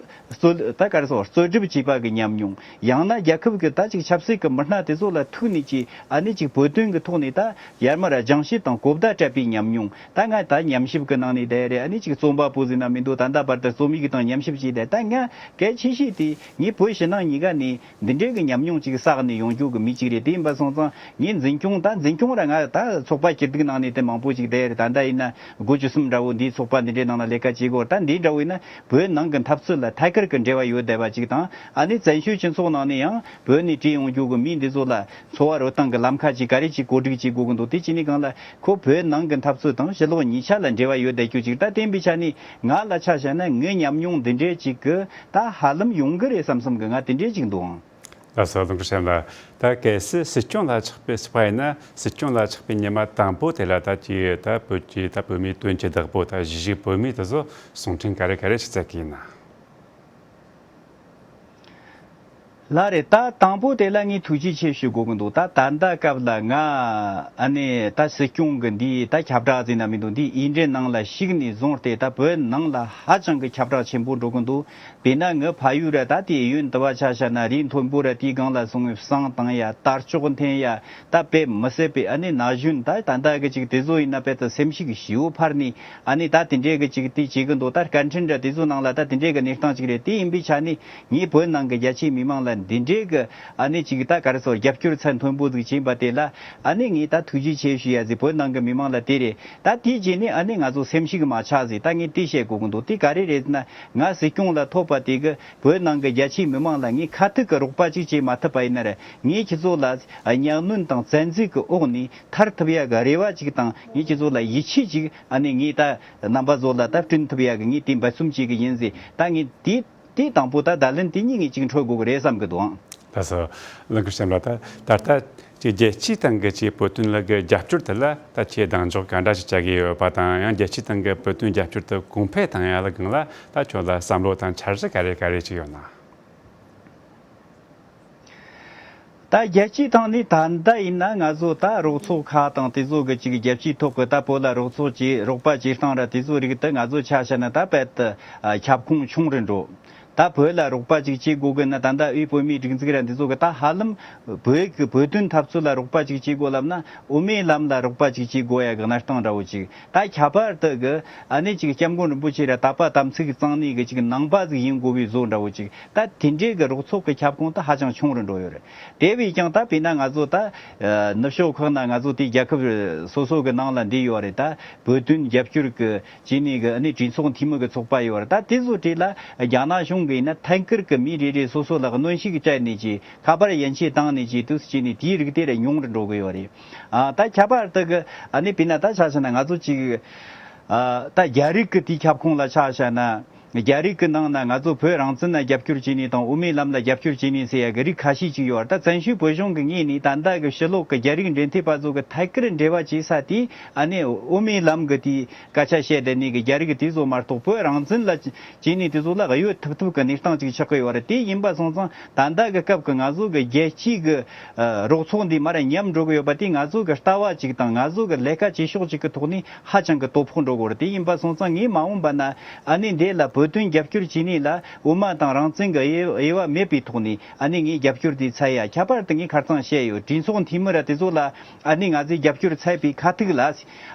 རྩོད་ད་ག་རེ་ཟེར། རྩོད་སྒྲུབ་བྱས་པ་གི་ཉམས་མྱོང་། ཡང་ན་རྒྱལ་ཁབ་ཀྱི་ད་ཅིག་ཆབ་སྲིད་ཀྱི་མི་སྣ་དེ་ཚོ་ལ་ཐུག་ནས་ཅིག་ཨ་ནི་ཅིག་བོད་དོན་གྱི་ཐོག་ནས་ད་ཡར་མར་སྦྱང་བཤད་དང་གོ་བརྡ་སྤྲད་པའི་ཉམས་མྱོང་། ད་ང་ད་ཉམས་ཞིབ་ཀྱི་ནང་ནས་བསྡད་རེད། ཨ་ནི་ཅིག་རྩོམ་པ་པོ་ཟེར་ན་མི་འདུག་ད་ལྟ་བར་དུ་རྩོམ་ཡིག་དང་ཉམས་ཞིབ་བྱས་བསྡད། ད་ང་གལ་ཆེ་ཤོས་དེ་ངའི་བོད་ཕྱི་ནང་གཉིས་ཀ་ནས་འདི་འདྲའི་གི་ཉམས་མྱོང་ཅིག་བསགས་ནས་ཡོང་རྒྱུ་གི་མི་ཅིག་རེད། དེ་ཡིན་པ་སོང་ཙང་ངས་འཛིན་སྐྱོང་ད་འཛིན་སྐྱོང་ར་ང་ད་ཚོགས་པ་སྐྱིད་སྡུག་ནང་ནས་དེ་མང་པོ་ཅིག་བསྡད་རེད། ད་ལྟ་ཡིན་ན་དགུ་བཅུ་གསུམ་འདྲ་བོ་འདིའི་ཚོགས་པ་འདི་འདྲའི་ནང་ལ་ལས་ཀ་བྱེད་དགོས། ད་འདི་འདྲ་བོ་ཡིན་ན་བོད་ནང་གི་འཐབ་རྩོད་ལ་ཐད་ཀར་གི་འབྲེལ་བ་ཡོད་བསྡད་པ་ཅིག་དང་། ཨ་ནི་བཙན་བྱོལ་སྤྱི་ཚོགས་ནང་ནས་ཡང་བོད་ནས་བྲོས་ཡོང་རྒྱུ་གི་མི་འདི་ཚོ་ལ་འཚོ་བ་རོལ་སྟངས་ཀྱི་ལམ་ཁ་ཅིག་ག་རེ་ཅིག་གོ་སྒྲིག་བྱེད་དགོས་ཀྱི་འདུག་དེ་བྱས་ནས་གང་ལ་ཁོ་བོད་ནང་གི་འཐབ་རྩོད་དང་ཕྱི་ལོགས་གཉིས་ཆ་ལ་འབྲེལ་བ་ཡོད་བསྡད་རྒྱུ་ཅིག་ད་བསྟན་པའི་ཆ་ནས་ང་ལ་ཆ་བཞག་ན་ངའི་ཉམས་མྱོང་འདི་འདྲའི་ཅིག་གི་ད་ཧ་ལམ་ཡོང་གི་རེད་བསམ་བསམ་གི་ང་དེ་འདྲའི་ཅིག་འདུག་ཨང་། ལགས་སོ། ལུང་ཁུ་ཤམ་ལགས། ད་གལ་སྲིད་སྲིད་སྐྱོང་ལ་ཆགས་པའི་སྲིད་པ་ཡིན་ན། སྲིད་སྐྱོང་ལ་ཆགས་པའི་ཉི་མ་དང་པོ་དེ་ལ་ད་ཀྱི་ད་བོད་ཀྱི་ད་བོད་མིའི་དོན་གྱི་བདག་པོ་ད་གཞིས་བྱེས་བོད་མི་དེ་ཚོ་གསུང་འཕྲིན་ག་རེ་ག་རེ་ཞིག་བསྩལ་གི་ཡིན་ན། ལགས་རེད། ད་དང་པོ་དེ་ལ་ངས་ཐུགས་རྗེ་ཆེ་ཞུ་དགོས་ཀྱི་འདུག་ད་ད་ལྟ་སྐབས་ལ་ང་ཨ་ནི་ད་སྲིད་སྐྱོང་གི་འདིའི་ད་ཁྱབ་བསྒྲགས་ཟེར་ན་མི་འདུག་འདིའི་འོས་འགྲན་ནང་ལ་ཞུགས་ནས་བཟུང་སྟེ་ད་བོད་ནང་ལ་ཧ་ཅང་གི་ཁྱབ་བསྒྲགས་ཆེན་པོ་འགྲོ་གི་འདུག་དཔེར་ན་ངའི་ཕ་ཡུལ་ར་ད་དེ་ཡུན་དུ་བ་ཆ་བཞག་ན་རི་མཐོན་པོ་ར་དེའི་སྒང་ལ་སོང་བའི་བསང་བཏང་ཡ། དར་ལྕོག་འཐེན་ཡ། ད་དཔེ་མི་སྲིད་པའི་ཨ་ནི་ན་གཞོན་ད་ད་ལྟ་གི་ཅིག་དེ་ཚོ་ཡིན་ན་དཔེ་ད་སེམས་ཤུགས་ཞེ་པོ་འཕར་ནས་ཨ་ནི་ད་དེ་འདྲའི་གི་ཅིག་དེ་བྱེད་གི་འདུག་ད་སྐད་འཕྲིན་ར་དེ་ཚོ་ནང་ལ་ད་དེ་འདྲའི་གི་གནས་སྟངས་ཅིག་རེད། དེ་ཡིན་པའི་ཆ་ནས་ངས་བོད་ནང་གི་རྒྱ་ཆེའི་མི་མང་ལ་འདི་འདྲའི་གི་ཨ་ནི་ཅིག་ད་ག་རེ་ཟེར། རྒྱབ་སྐྱོར་ཚད་མཐོན་པོ་ཟིག་བྱིན་པ་དེ་ལ་ཨ་ནི་ངས་ད་ཐུགས་རྗེ་ཆེ་ཞུ་ཡ་ཟིག་བོད་ནང་གི་མི་མང་ལ་དེ་རེད། ད་དེའི་རྗེས་ནས་ཨ་ནི་ང་ཚོ་སེམས་ཤུགས་མ་ཆག་ཟིག་ད་ངས་དེ་བཤད་དགོས་གི་འདུག་དེ་ག་རེ་རེད་ཟེར་ན། ང་སྲིད་སྐྱོང་ལ་ཐོབ་པ་དེ་གི་བོད་ནང་གི་རྒྱ་ཆེའི་མི་མང་ལ་ངས་ཁ་ཐུག་གི་རོགས་པ་ཅིག་བྱེད་མ་ཐུབ་པ་ཡིན་ན་ར། ངས་ཁྱེད་ཚོ་ལ་གཉའ་གནོན་དང་བཙན་འཛུལ་གི་འོག་ནས་ཐར་ཐུབ་ཡ་གི་རེ་བ་ཅིག་དང་། ངས་ཁྱེད་ཚོ་ལ་ཡིད་ཆེས་ཅིག་ཨ་ནི་ངས་ད་རྣམ་པ་ཚོ་ལ་ད་བསྐྲུན་ཐུབ་ཡ་གི་ངས་དེ་འབད་བརྩོན་བྱེད་གི་ཡིན་ཟེར། ད་ངས་དེ་དེ་དང་པོ་ད་བརྡ་ལན་དེ་གཉིས་ངས་ཅིག་འཕྲོད་དགོས་གི་རེད་བསམ་གི་འདུག་ཨང་། ལགས་སོ། ལུང་ཁུ་ཤམ་ལགས། ད་ད་ལྟ་ཀྱི་རྒྱལ་སྤྱིའི་སྟེང་གི་ཀྱི་བོད་དོན་ལ་གི་རྒྱབ་སྐྱོར་དེ་ལ་ད་ཁྱེད་གདེང་འཇོག་ག་འདྲ་ཞིག་བྱ་གི་ཡོད་པ་དང་། ཡང་རྒྱལ་སྤྱིའི་སྟེང་གི་བོད་དོན་རྒྱབ་སྐྱོར་དེ་གོང་འཕེལ་བཏང་ཡ་ལ་སྒང་ལ་ད་ཁྱོད་ལ་བསམ་བློ་དང་འཆར་གཞི་ག་རེ་ག་རེ་ཅིག་ཡོད་ན། ད་རྒྱལ་སྤྱིའི་ཐོག་ནས་ད་ལྟ་ཡིན་ན་ང་ཚོ་ད་རོགས་ཚོགས་ཁག་དང་དེ་ཚོ་གི་ཅིག་རྒྱལ་སྤྱིའི་ཐོག་གི་ད་བོད་ལ་རོགས་ཚོགས་བྱེད། རོགས་པ་བྱེད་སྟངས་ར་དེ་ཚོ་རིགས་དེ་ང་ཚོ་ཆ་བཞག་ན་ད་དཔེ་ད་ཁྱབ་ཁོངས་ཆུང་རུ་འགྲོ། ད་བོད་ལ་རོགས་པ་ཅིག་བྱེད་དགོས་གི་ན། ད་ལྟ་དབུས་བོད་མིའི་སྒྲིག་འཛུགས་ར་འདི་ཚོ་གི་ད་ཧ་ལམ་བོད་ཀྱི་བོད་དོན་འཐབ་རྩོད་ལ་རོགས་པ་ཅིག་བྱེད་དགོས་ལབ་ན། དབུ་མའི་ལམ་ལ་རོགས་པ་ཅིག་བྱེད་དགོས་ཡ་གི་གནས་སྟངས་འདྲ་བོ་ཅིག་ད་ཁྱད་པར་དུ་གི་ཨ་ནི་ཅིག་སྐྱབས་མགོན་རིན་པོ་ཆེ་ར་དད་པ་དམ་ཚིག་གཙང་ནས་གི་ཅིག་ནང་པ་ཟིག་ཡིན་དགོས་པའི་བཟོ་འདྲ་བོ་ཅིག་ད་དེ་འདྲའི་གི་རོགས་ཚོགས་གི་ཁྱབ་ཁོངས་ད་ཧ་ཅང་ཆུང་རུ་འགྲོ་ཡོད་རེད། དེ་བས་ཀྱང་ད་དཔེར་ན་ང་ཚོ་ད་ནུབ་ཕྱོགས་ཁག་ན་ང་ཚོ་དེ་རྒྱལ་ཁབ་སོ་སོ་གི་ནང་ལ་འདི་ཡོད་རེད། ད་བོད་དོན་རྒྱབ་སྐྱོར་གི་བྱས་ནས་གི་ཨ་ནི་གྲོས་ཚོགས་འཐུས་མི་གི་ཚོགས་པ་ཡོད་རེད། ད་དེ་ཚོ་གྲས་ལ་རྒྱ་ནག་གཞུང་གི་ཡིན་ན་ཐད་ཀར་གི་མི་རེ་རེ་སོ་སོ་ལ་གནོན་ཤུགས་སྤྲད་ནས་ཀྱི་ཁ་པར་ཡན་ཆད་བཏང་ནས་ཀྱི་དུས་སུ་བྱས་ནས་དེའི་རིགས་དེ་ར་ཉུང་རུ་འགྲོ་གི་ཡོད་རེད། ཨ་ད་ཁྱད་པར་དུ་གི་ཨ་ནི་དཔེར་ན་ད་ཆ་བཞག་ན་ང་ཚོ་ཅིག་ཨ་ད་རྒྱ་རིགས་གི་དེའི་ཁྱབ་ཁོངས་ལ་ཆ་བཞག་ན། རྒྱ་རིགས་ཀྱི་ནང་ན་ང་ཚོ་བོད་རང་བཙན་ལ་རྒྱབ་སྐྱོར་བྱས་ནས་དང་དབུ་མའི་ལམ་ལ་རྒྱབ་སྐྱོར་བྱས་ནས་ཟེར་ཡ་གི་རིགས་ཁ་ཤས་ཅིག་ཡོད་རེད། ད་བཙན་བྱོལ་བོད་གཞུང་གི་ངོས་ནས་ད་ལྟ་གི་ཕྱི་ལོགས་ཀྱི་རྒྱ་རིགས་འབྲེལ་མཐུད་པ་ཚོ་གི་ཐད་ཀར་འབྲེལ་བ་བྱེད་ས་དེ་ཨ་ནི་དབུ་མའི་ལམ་གི་དེའི་སྐད་ཆ་བཤད་བསྡད་ནས་གི་རྒྱ་རིགས་དེ་ཚོ་མ་གཏོགས་བོད་རང་བཙན་ལ་བྱས་ནས་དེ་ཚོ་ལ་གཡོལ་ཐུབ་ཐུབ་ཀྱི་གནས་སྟངས་ཅིག་ཆགས་ཀྱི་ཡོད་རེད། དེ་ཡིན་པ་སོང་ཙང་ད་ལྟ་གི་སྐབས་ཀྱི་ང་ཚོ་གི་རྒྱལ་སྤྱིའི་གི་ཨ་རོགས་ཚོགས་འདི་མར་ཉམས་འགྲོ་གི་ཡོད་པ་དེ་ང་ཚོ་གི་ལྟ་བ་ཅིག་དང་ང་ཚོ་གི་ལས་ཀ་བྱེད་ཕྱོགས་ཅིག་གི་ཐོག་ནས་ཧ་ཅང་གི་དོ་ཕོག་འགྲོ་གི་ཡོད་རེད། དེ་ཡིན་པ་སོང་ཙང་ངས་མ་འོངས་པ་ན་ཨ་ནི་འདི་ལ་བོད་ བོད་དོན་རྒྱབ་སྐྱོར་བྱས་ནས་ལ་དབུ་མ་དང་རང་བཙན་གྱི་དབྱེ་དབྱེ་བ་མེད་པའི་ཐོག་ནས་ཨ་ནི་ངས་རྒྱབ་སྐྱོར་དེ་འཚལ་ཡ། ཁྱད་པར་དུ་ངས་ཁ་རྩང་བཤད་ཡོད། གྲོས་ཚོགས་འཐུས་མི་ར་དེ་ཚོ་ལ་ཨ་ནི་ང་ཚོས་རྒྱབ་སྐྱོར་འཚལ་བའི་ཁ་ཐུག་ལ།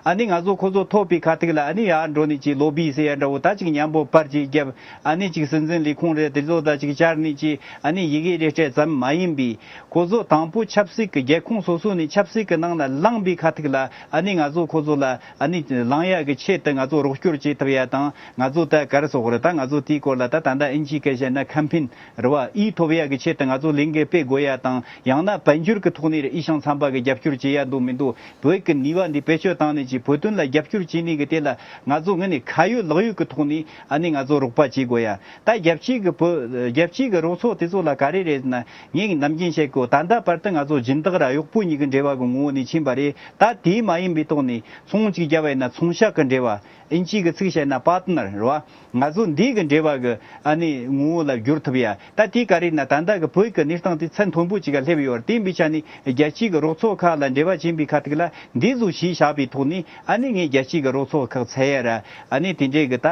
ཨ་ནི་ང་ཚོ་ཁོ་ཚོ་ཐོབ་པའི་ཁ་ཐུག་ལ་ཨ་ནི་ཡར་འགྲོ་ནས་ཅིག་ལོ་བི་ཟེར་ཡ་འདྲ་བོ་ད་ཅིག་མཉམ་པོ་པར་ཅིག་བརྒྱབ། ཨ་ནི་ཅིག་སྲིད་འཛིན་ལས་ཁུངས་རེད་དེ་ཚོ་ད་ཅིག་བཅར་ནས་ཅིག་ཨ་ནི་ཡི་གེ་རེ་སྤྲད་ཙམ་མ་ཡིན་པའི། ཁོ་ཚོ་དང་པོ་ཆབ་སྲིད་ཀྱི་རྒྱལ་ཁོངས་སོ་སོ་ནས་ཆབ་སྲིད་ཀྱི་ནང་ལ་ལངས་པའི་ཁ་ཐུག་ལ་ཨ་ནི་ང་ཚོ་ཁོ་ཚོ་ལ་ཨ་ནི་ལངས་ཡ་གི་ཆེད་དུ་ང་ཚོ་རོགས་སྐྱོར་བྱེད་ཐུབ་ཡ་དང་། ང་ཚོ་ད་ག་རེ་ཟེར་དགོས་རེད། ད་ང་ཚོ་དེའི་སྐོར་ལ་ད་ད་ལྟ་ཨིན་ཇིའི་སྐད་བཤད་ན་ཁེམ་ཕེན་རེད་བ། ཨི་ཐོབ་ཡ་གི་ཆེད་དུ་ང་ཚོ་ལས་འགུལ་སྤེལ་དགོས་ཡ་དང་། ཡང་ན་དཔལ་འབྱོར་གྱི་ཐོག་ནས་ཨི་ཞང་ཚན་པ་གི་རྒྱབ་སྐྱོར་བྱེད་ཡ་འདུག་མི་འདུག་བོད་ཀྱི་ནུས་པ་འདི་བེད་སྤྱོད་བཏང་ནས་ཀྱི་བོད་དོན་ལ་རྒྱབ་སྐྱོར་བྱེད་ནས་གི་དེ་ལ་ང་ཚོ་ངོས་ནས་ཁ་ཡོད་ལག་ཡོད་ཀྱི་ཐོག་ནས་ཨ་ནི་ང་ཚོ་རོགས་པ་བྱེད་དགོས་ཡ། ད་རྒྱལ་སྤྱིའི་གི་བོད་རྒྱལ་སྤྱིའི་གི་རོགས་ཚོགས་དེ་ཚོ་ལ་ག་རེ་རེད་ཟེར་ན། ངས་ནམ་རྒྱུན་བཤད་གོ། ད་ལྟ་བར་དུ་ང་ཚོ་སྦྱིན་བདག་ར་གཡོག་པོ་གཉིས་ཀྱི་འབྲེལ་བ་གི་ངོ་བོ་ནས་ཕྱིན་པ་རེད། ད་དེ་མ་ཡིན་པའི་ཐོག་ནས་ཚོང་གཅིག་བརྒྱབ་པ་ཡིན་ན་ཚོང་ཤག་གི་འབྲེལ་བ། ཨིན་ཇིའི་གི་ཚིག་བཤད་ན་པར་ཊི་ནར་རེད་བ། ང་ཚོ་འདི་གི་འབྲེལ་བ་གི་ཨ་ནི་ངོ་བོ་ལ་བསྒྱུར་ཐུབ་ཡ། ད་དེ་ག་རེ་ན་ད་ལྟ་གི་བོད་ཀྱི་གནས་སྟངས་དེ་ཚད་མཐོན་པོ་ཅིག་ག་སླེབས་ཡོད་རེད། དེ་ཡིན་པའི་ཆ་ནས་རྒྱལ་སྤྱིའི་གི་རོགས་ཚོགས་ཁག་ལ་འབྲེལ་བ་བྱེད་པའི་ཁ་ཐུག་ལ་འདི་ཚོ་གཞི་བཞག་པའི་ཐོག་ནས་ཨ་ནི་ངས་རྒྱལ་སྤྱིའི་གི་རོགས་ཚོགས་ཁག་འཚོལ་ཡ་ར་ཨ་ནི་དེ་འདྲའི་གི་ད་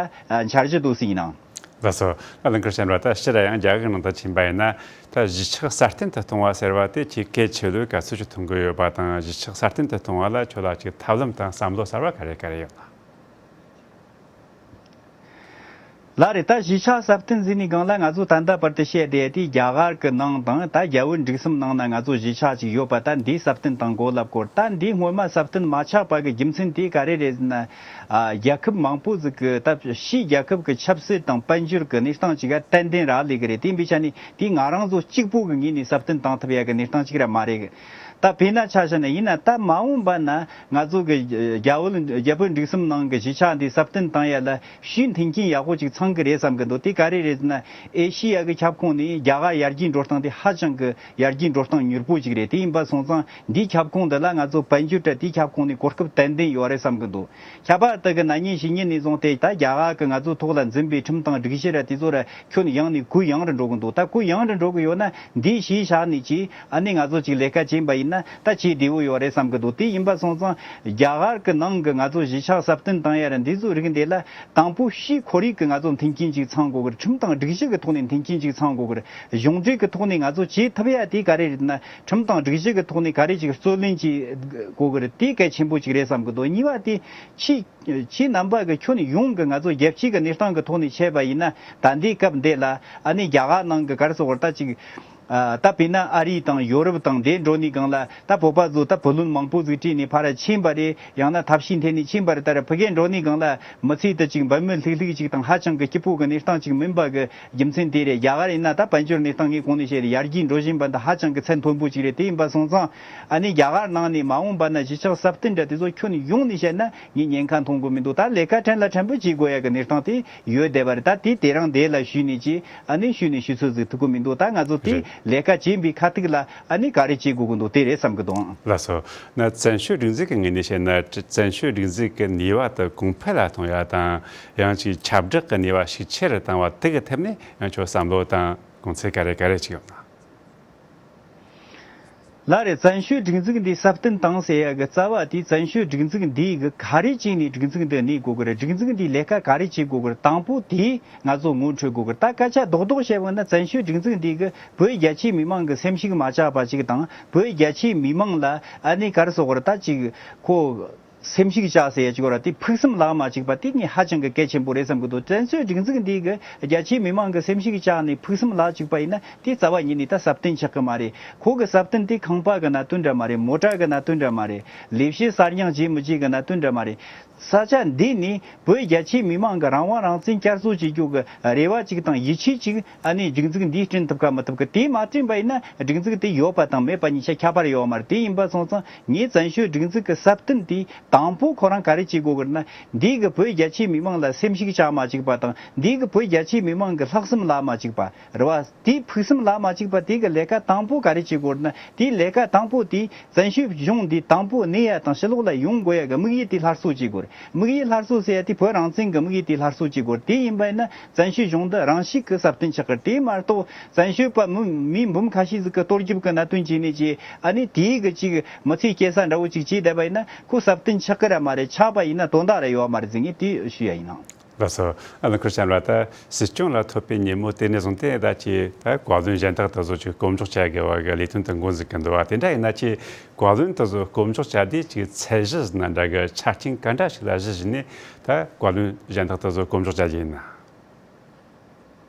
འཆར་གཞི་འདུག་ཟེར་ཡིན་ནང་། ལགས་སོ། ཨ་ལན་ཁར་ཤན་ར་ད་སྤྱིར་ཡང་རྒྱ་གར་ནང་དུ་ཕྱིན་པ་ཡིན་ན་ད་གཞིས་ཆགས་སྲ་བརྟན་དུ་གཏོང་བ་ཟེར་བ་དེ་ཁྱེད་གལ་ཆེ་ལོས་ག་ཚོད་ཅིག་མཐོང་གི་ཡོད་པ་དང་། གཞིས་ཆགས་སྲ་བརྟན་དུ་གཏོང་བ་ལ་ཁྱོད་ལ་ཅིག་ཐབས་ལམ་དང་བསམ་བློ་གསར་བ་ག་རེ་ག་རེ་ཡོད་ན། ལགས་རེད། ད་གཞིས་ཆགས་སྲ་བརྟན་ཟེར་ནས་སྒང་ལ་ང་ཚོ་ད་ལྟ་བར་དུ་བཤད་བསྡད་དེ་རྒྱ་གར་གྱི་ནང་དང་ད་རྒྱ་བོད་འབྲུག་གསུམ་ནང་ན་ང་ཚོ་གཞིས་ཆགས་ཅིག་ཡོད་པ་ད་འདི་སྲ་བརྟན་བཏང་དགོས་ལབ་སྐོར། ད་འདི་སྔོན་མ་སྲ་བརྟན་མ་ཆགས་པ་གི་རྒྱུ་མཚན་དེ་ག་རེ་རེད་ཟེར་ན། ཨ། རྒྱལ་ཁབ་མང་པོ་ཟིག་གི་ད་ཕྱིའི་རྒྱལ་ཁབ་ཀྱི་ཆབ་སྲིད་དང་དཔལ་འབྱོར་གྱི་གནས་སྟངས་ཅིག་ག་ཏན་ཏན་རག་ལས་གི་རེད། དེ་ཡིན་པའི་ཆ་ནས་དེ་ང་རང་ཚོ་གཅིག་པོ་གི་ངོས་ནས་སྲ་བརྟན་བཏང་ཐུབ་ཡ་གི་གནས་སྟངས་ཅིག་ར་མ་རེད། ད་དཔེར་ན་ཆ་བཞག་ན་ཡིན་ན་ད་མ་འོངས་པ་ན་ང་ཚོ་གི་རྒྱ་བོད་རྒྱ་བོད་འབྲུག་གསུམ་ནང་གི་གཞིས་ཆགས་འདི་སྲ་བརྟན་བཏང་ཡ་ལ་ཕྱིའི་མཐུན་རྐྱེན་ཡག་པོ་ཅིག་ཚང་གི་རེད་བསམ་གི་འདུག་དེ་ག་རེ་རེད་ཟེར་ན། ཨེ་ཤི་ཡ་གི་ཁྱབ་ཁོངས་ནས་རྒྱ་གར་ཡར་རྒྱས་འགྲོ་སྟངས་དེ་ཧ་ཅང་གི་ཡར་རྒྱས་འགྲོ་སྟངས་མྱུར་པོ་ཅིག་རེད། དེ་ཡིན་པ་སོང་ཙང་འདིའི་ཁྱབ་ཁོངས་འདི་ལ་ང་ཚོ་དཔལ་འབྱོར་དྲ་དེའི་ཁྱབ་ཁོངས་ནས་གོ་སྐབས་ཏན་ཏན་ཡོད་རེད་བསམ་གི་འདུག་ཁྱད་པར་དུ་གི་ན་ནིང་ཕྱི་ཉིན་ནས་བཟུང་སྟེ་ད་རྒྱ་གར་གི་ང་ཚོའི་ཐོག་ལ་འཛིན་པའི་ཁྲིམས་དང་སྒྲིག་གཞི་ར་དེ་ཚོ་ར་ཁྱོན་ཡོངས་ནས་གུ་ཡངས་རུ་འགྲོ་གི་འདུག་ད་གུ་ཡངས་རུ་འགྲོ་གི་ཡོད་ན་འདིའི་གཞི་བཞག་ནས་ཀྱིས་ཨ་ནི་ང་ཚོ་ཅིག་ལས་ཀ་བྱེད་པ་ཡིན་ན་ད་ཆེས་བདེ་བོ་ཡོད་རེད་བསམ་གི་འདུག་དེ་ཡིན་པ་སོང་ཙང་རྒྱ་གར་གི་ནང་གི་ང་ཚོ་གཞིས་ཆགས་སྲ་བརྟན་བཏང་ཡ་ར་འདི་ཚོའི་རིགས་འདི་ལ་དང་པོ་ཕྱིའི་ཁོར་ཡུག་གི་ང་ཚོ་མཐུན་རྐྱེན་ཅིག་ཚང་དགོས་གི་རེད། ཁྲིམས་དང་སྒྲིག་གཞི་གི་ཐོག་ནས་མཐུན་རྐྱེན་ཅིག་ཚང་དགོས་གི་རེད། གཞུང་འབྲེལ་གི་ཐོག་ནས་ང་ཚོ་བྱེད་ཐུབ་ཡ་དེ་ག་རེ་རེད་ན། ཁྲིམས་དང་སྒྲིག་གཞི་གི་ཐོག་ནས་ག་རེ་ཅིག་རྩོད་ལེན་བྱེད་དགོས་གི་རེད། དེ་གལ་ཆེན་པོ་ཅིག་རེད་བསམ་གི་འདུག་གཉིས་པ་དེ་ཕྱི་ཕྱི་རྣམ་པ་གི་ཁྱོན་ཡོངས་གི་ང་ཚོ་རྒྱལ་སྤྱི་གི་གནས་སྟངས་གི་ཐོག་ནས་བཤད་པ་ཡིན་ན་ད་ལྟའི་སྐབས་འདི་ལ་ཨ་ནི་རྒྱ་གར་ནང་གི་ག་རེ་ཟེར་དགོས་རེད་ད་ཅིག་ཨ། ད་དཔེར་ན་ཨ་རི་དང་ཡོ་རོབ་དང་དེ་འགྲོ་ནས་སྒང་ལ་ད་བོད་པ་ཚོ་ད་བུ་ལོན་མང་པོ་ཟིག་སྤྲད་ནས་ཕར་ཕྱིན་པ་རེད། ཡང་ན་ཐབས་ཤེས་འཐེན་ནས་ཕྱིན་པ་རེད། ད་ར་ཕ་གིར་འགྲོ་ནས་སྒང་ལ་མི་ཚེ་དེ་ཅིག་འབད་མེད་ལྷིག་ལྷིག་ཅིག་དང་ཧ་ཅང་གི་སྐྱིད་པོ་གི་གནས་སྟངས་ཅིག་མིན་པ་གི་རྒྱུ་མཚན་དེ་རེད། རྒྱ་གར་ཡིན་ན་ད་དཔལ་འབྱོར་གནས་སྟངས་ངས་གོང་ནས་བཤད་རེད། ཡར་རྒྱས་འགྲོ་བཞིན་པ་འདི་ཧ་ཅང་གི་ཚད་མཐོན་པོ་ཅིག་རེད། དེ་ཡིན་པ་སོང་ཙང་ཨ་ནི་རྒྱ་གར་ནང་ནས་མ་འོངས་པ་ན་གཞིས་ཆགས་སྲ་བརྟན་འདྲ་དེ་ཚོ་ཁྱོན་ཡོངས་ནས་བཤད་ན་ངས་ཉེན་ཁ་མཐོང་གི་མི་འདུག་ད་ལས་ཀ་ཕྲན་ལ་ཕྲན་བུ་བྱེད་དགོས་ཡ་གི་གནས་སྟངས་དེ་ཡོད་བསྡད་པ་རེད། ད་དེ་དེ་རང་དེ་ལ་ཞུས་ནས་ཅི་ཨ་ནི་ཞུས་ནས་ཞུ་ཚོད་ཟིག་ཐུབ་གི་མི་འདུག་ད་ང་ཚོ་དེ་རེད། ལས་ཀ་བྱེད་པའི་ཁ་ཐུག་ལ་ཨ་ནི་ག་རེ་བྱེད་དགོས་གི་འདུག་དེ་རེད་བསམ་གི་འདུག་ལགས་སོ། ན་བཙན་བྱོལ་སྒྲིག་འཛུགས་ཀྱི་ངོས་ནས་བཤད་ན་བཙན་བྱོལ་སྒྲིག་འཛུགས་ཀྱི་ནུས་པ་དེ་གོང་འཕེལ་ལ་གཏོང་ཡ་དང་། ཡང་ཅིག་ཁྱབ་བསྒྲགས་ཀྱི་ནུས་པ་ཤུགས་ཆེ་རུ་བཏང་བ་དེ་གི་ཐད་ནས་ཡང་ཁྱོད་བསམ་བློ་དང་དགོངས་ཚུལ་ག་རེ་ག་རེ་ཅིག་ཡོད་ན། ལགས་རེད། བཙན་བྱོལ་སྒྲིག་འཛུགས་འདི་སྲ་བརྟན་བཏང་ཟེར་ཡ་གི་རྩ་བ་དེ་བཙན་བྱོལ་སྒྲིག་འཛུགས་འདི་གི་ག་རེ་བྱས་ནས་སྒྲིག་འཛུགས་འདི་གནས་དགོས་གི་རེད། སྒྲིག་འཛུགས་འདིའི་ལས་ཀ་ག་རེ་བྱེད་དགོས་གི་རེད། དང་པོ་དེ་ང་ཚོ་ངོ་འཕྲོད་དགོས་གི་རེད། ད་སྐད་ཆ་རྡོག་རྡོག་བཤད་པ་ན་བཙན་བྱོལ་སྒྲིག་འཛུགས་འདི་གི་བོད་རྒྱ་ཆེའི་མི་མང་གི་སེམས་ཤུགས་མ་ཆག་པ་ཅིག་དང་། བོད་རྒྱ་ཆེའི་མི་མང་ལ་ཨ་ནི་ག་རེ་ཟེར་དགོས་རེད། ད་ཅིག་ཁོ་སེམས་ཤུགས་ཆག་ཟེར་ཡ་ཅིག་ཡོད་ར། དེ་ཕུགས་བསམ་ལངས་མ་བཅུག་པ་དེ་ངས་ཧ་ཅང་གི་གལ་ཆེན་པོ་རེད་བསམ་གི་འདུག་བཙན་བྱོལ་སྒྲིག་འཛུགས་འདི་གི་རྒྱ་ཆེའི་མི་མང་གི་སེམས་ཤུགས་བཅག་ནས་ཕུགས་བསམ་ལངས་བཅུག་པ་ཡིན་ན་དེ་རྩ་བ་ཉིད་ནས་ད་སྲ་བརྟན་ཆགས་གི་མ་རེད། ཁོ་གི་སྲ་བརྟན་དེ་ཁང་པ་གི་གནད་དོན་འདྲ་མ་རེད། མོ་ཊ་གི་གནད་དོན་འདྲ་མ་རེད། ལས་བྱེད་གསར་རྐྱང་བྱེད་མི་བྱེད་གི་གནད་དོན་འདྲ་མ་རེད། ས་ཆ་འདི་ནས་བོད་རྒྱ་ཆེའི་མི་མང་གི་རང་དབང་རང་བཙན་བསྐྱར་གསོ་བྱེད་རྒྱུ་གི་རེ་བ་ཅིག་དང་ཡིད་ཆེས་ཅིག་ཨ་ནི་སྒྲིག་འཛུགས་འདིས་བསྐྲུན་ཐུབ་ཀ་མི་ཐུབ་ཀ་དེ་མ་བསྐྲུན་པ་ཡིན་ན་སྒྲིག་འཛུགས་དེ་ཡོད་པ་དང་མེད་པ་གཉིས་ཆ་ཁྱད་པར་ཡོད་མ་རེད། དེ་ཡིན་པ་སོང་ཙང་ངས་བཙན་བྱོལ་སྒྲིག་འཛུགས་ཀྱི་སྲ་བརྟན་དེ་དང་པོ་ཁོ་རང་ག་རེ་བྱེད་དགོས་ཀྱི་རེད་ན། འདི་གི་བོད་རྒྱ་ཆེའི་མི་མང་ལ་སེམས་ཤུགས་ཆག་མ་བཅུག་པ་དང་། འདི་གི་བོད་རྒྱ་ཆེའི་མི་མང་གི་ལྷག་བསམ་ལངས་མ་བཅུག་པ་རེད་བ། དེའི་ཕུགས་བསམ་ལངས་མ་བཅུག་པ་དེ་གི་ལས་ཀ་དང་པོ་ག་རེ་བྱེད་དགོས་རེད་ན། དེའི་ལས་ཀ་དང་པོ་དེ་བཙན་བྱོལ་གཞུང་འདི་དང་པོ་གནས་ཡ་དང་ཕྱི་ལོགས་ལ་ཡོང་དགོས་ཡ་གི་དམིགས་ཡུལ་དེ་སླར་གསོ་བྱེད་དགོས་རེད། དམིགས་ཡུལ་སླར་གསོ་ཟེར་ཡ་དེ་བོད་རང་བཙན་གི་དམིགས་ཡུལ་དེ་སླར་གསོ་བྱེད་དགོས་རེད། དེ་ཡིན་པ་ཡིན་ན་བཙན་བྱོལ་གཞུང་འདི་རང་ཤུགས་གི་སྲ་བརྟན་ཆགས་ཀྱི་རེད། དེ་མ་གཏོགས་བཙན་བྱོལ་པ་མི་མི་འབུམ་ཁ་ཤས་ཟིག་གི་གཏོར་རྒྱབ་གི་གནད་དོན་བྱས་ནས་ཀྱི་ཨ་ནི་དེའི་གི་ཅིག་མི་ཚེ་སྐྱེལ་ས་འདྲ་བོ་ཅིག་བྱས་བསྡད་པ་ཡིན་ན་ཁོ་སྲ་བརྟན་ཆགས་ཀྱི་ར་མ་རེད། ཆགས་པ་ཡིན་ན་དོན་དག་ར་ཡོད་མ་རེད་ཟེར་ངས་དེ་ཞུ་ཡ་ཡིན་ནོ། ལགས་སོ། ཨ་ལགས་ཁུར་ཆེན་ལགས། ད་སྲིད་སྐྱོང་ལ་ཐོབ་པའི་ཉིན་མོ་དེ་ནས་བཟུང་སྟེ་ད་ཁྱེད་ད་བཀའ་བློན་གཞན་དག་དེ་ཚོ་ཅིག་སྐོམ་འཇོག་བྱ་དགོས་པ་གི་ལས་དོན་དུ་འགོ་འཛུགས་ཀྱི་འདུག་བ། དེ་འདྲ་ཡིན་ན་ཁྱེད་བཀའ་བློན་དེ་ཚོ་སྐོམ་འཇོག་བྱ་དུས་ཅིག་ཚད་གཞི་ཟིན་ན་འདྲ་གི་ཆ་རྐྱེན་ག་འདྲ་ཞིག་ལ་གཞི་བཞག་ནས་ད་བཀའ་བློན་གཞན་དག་དེ་ཚོ་སྐོམ་འཇོག་བྱ་རྒྱུ་ཡིན་ན།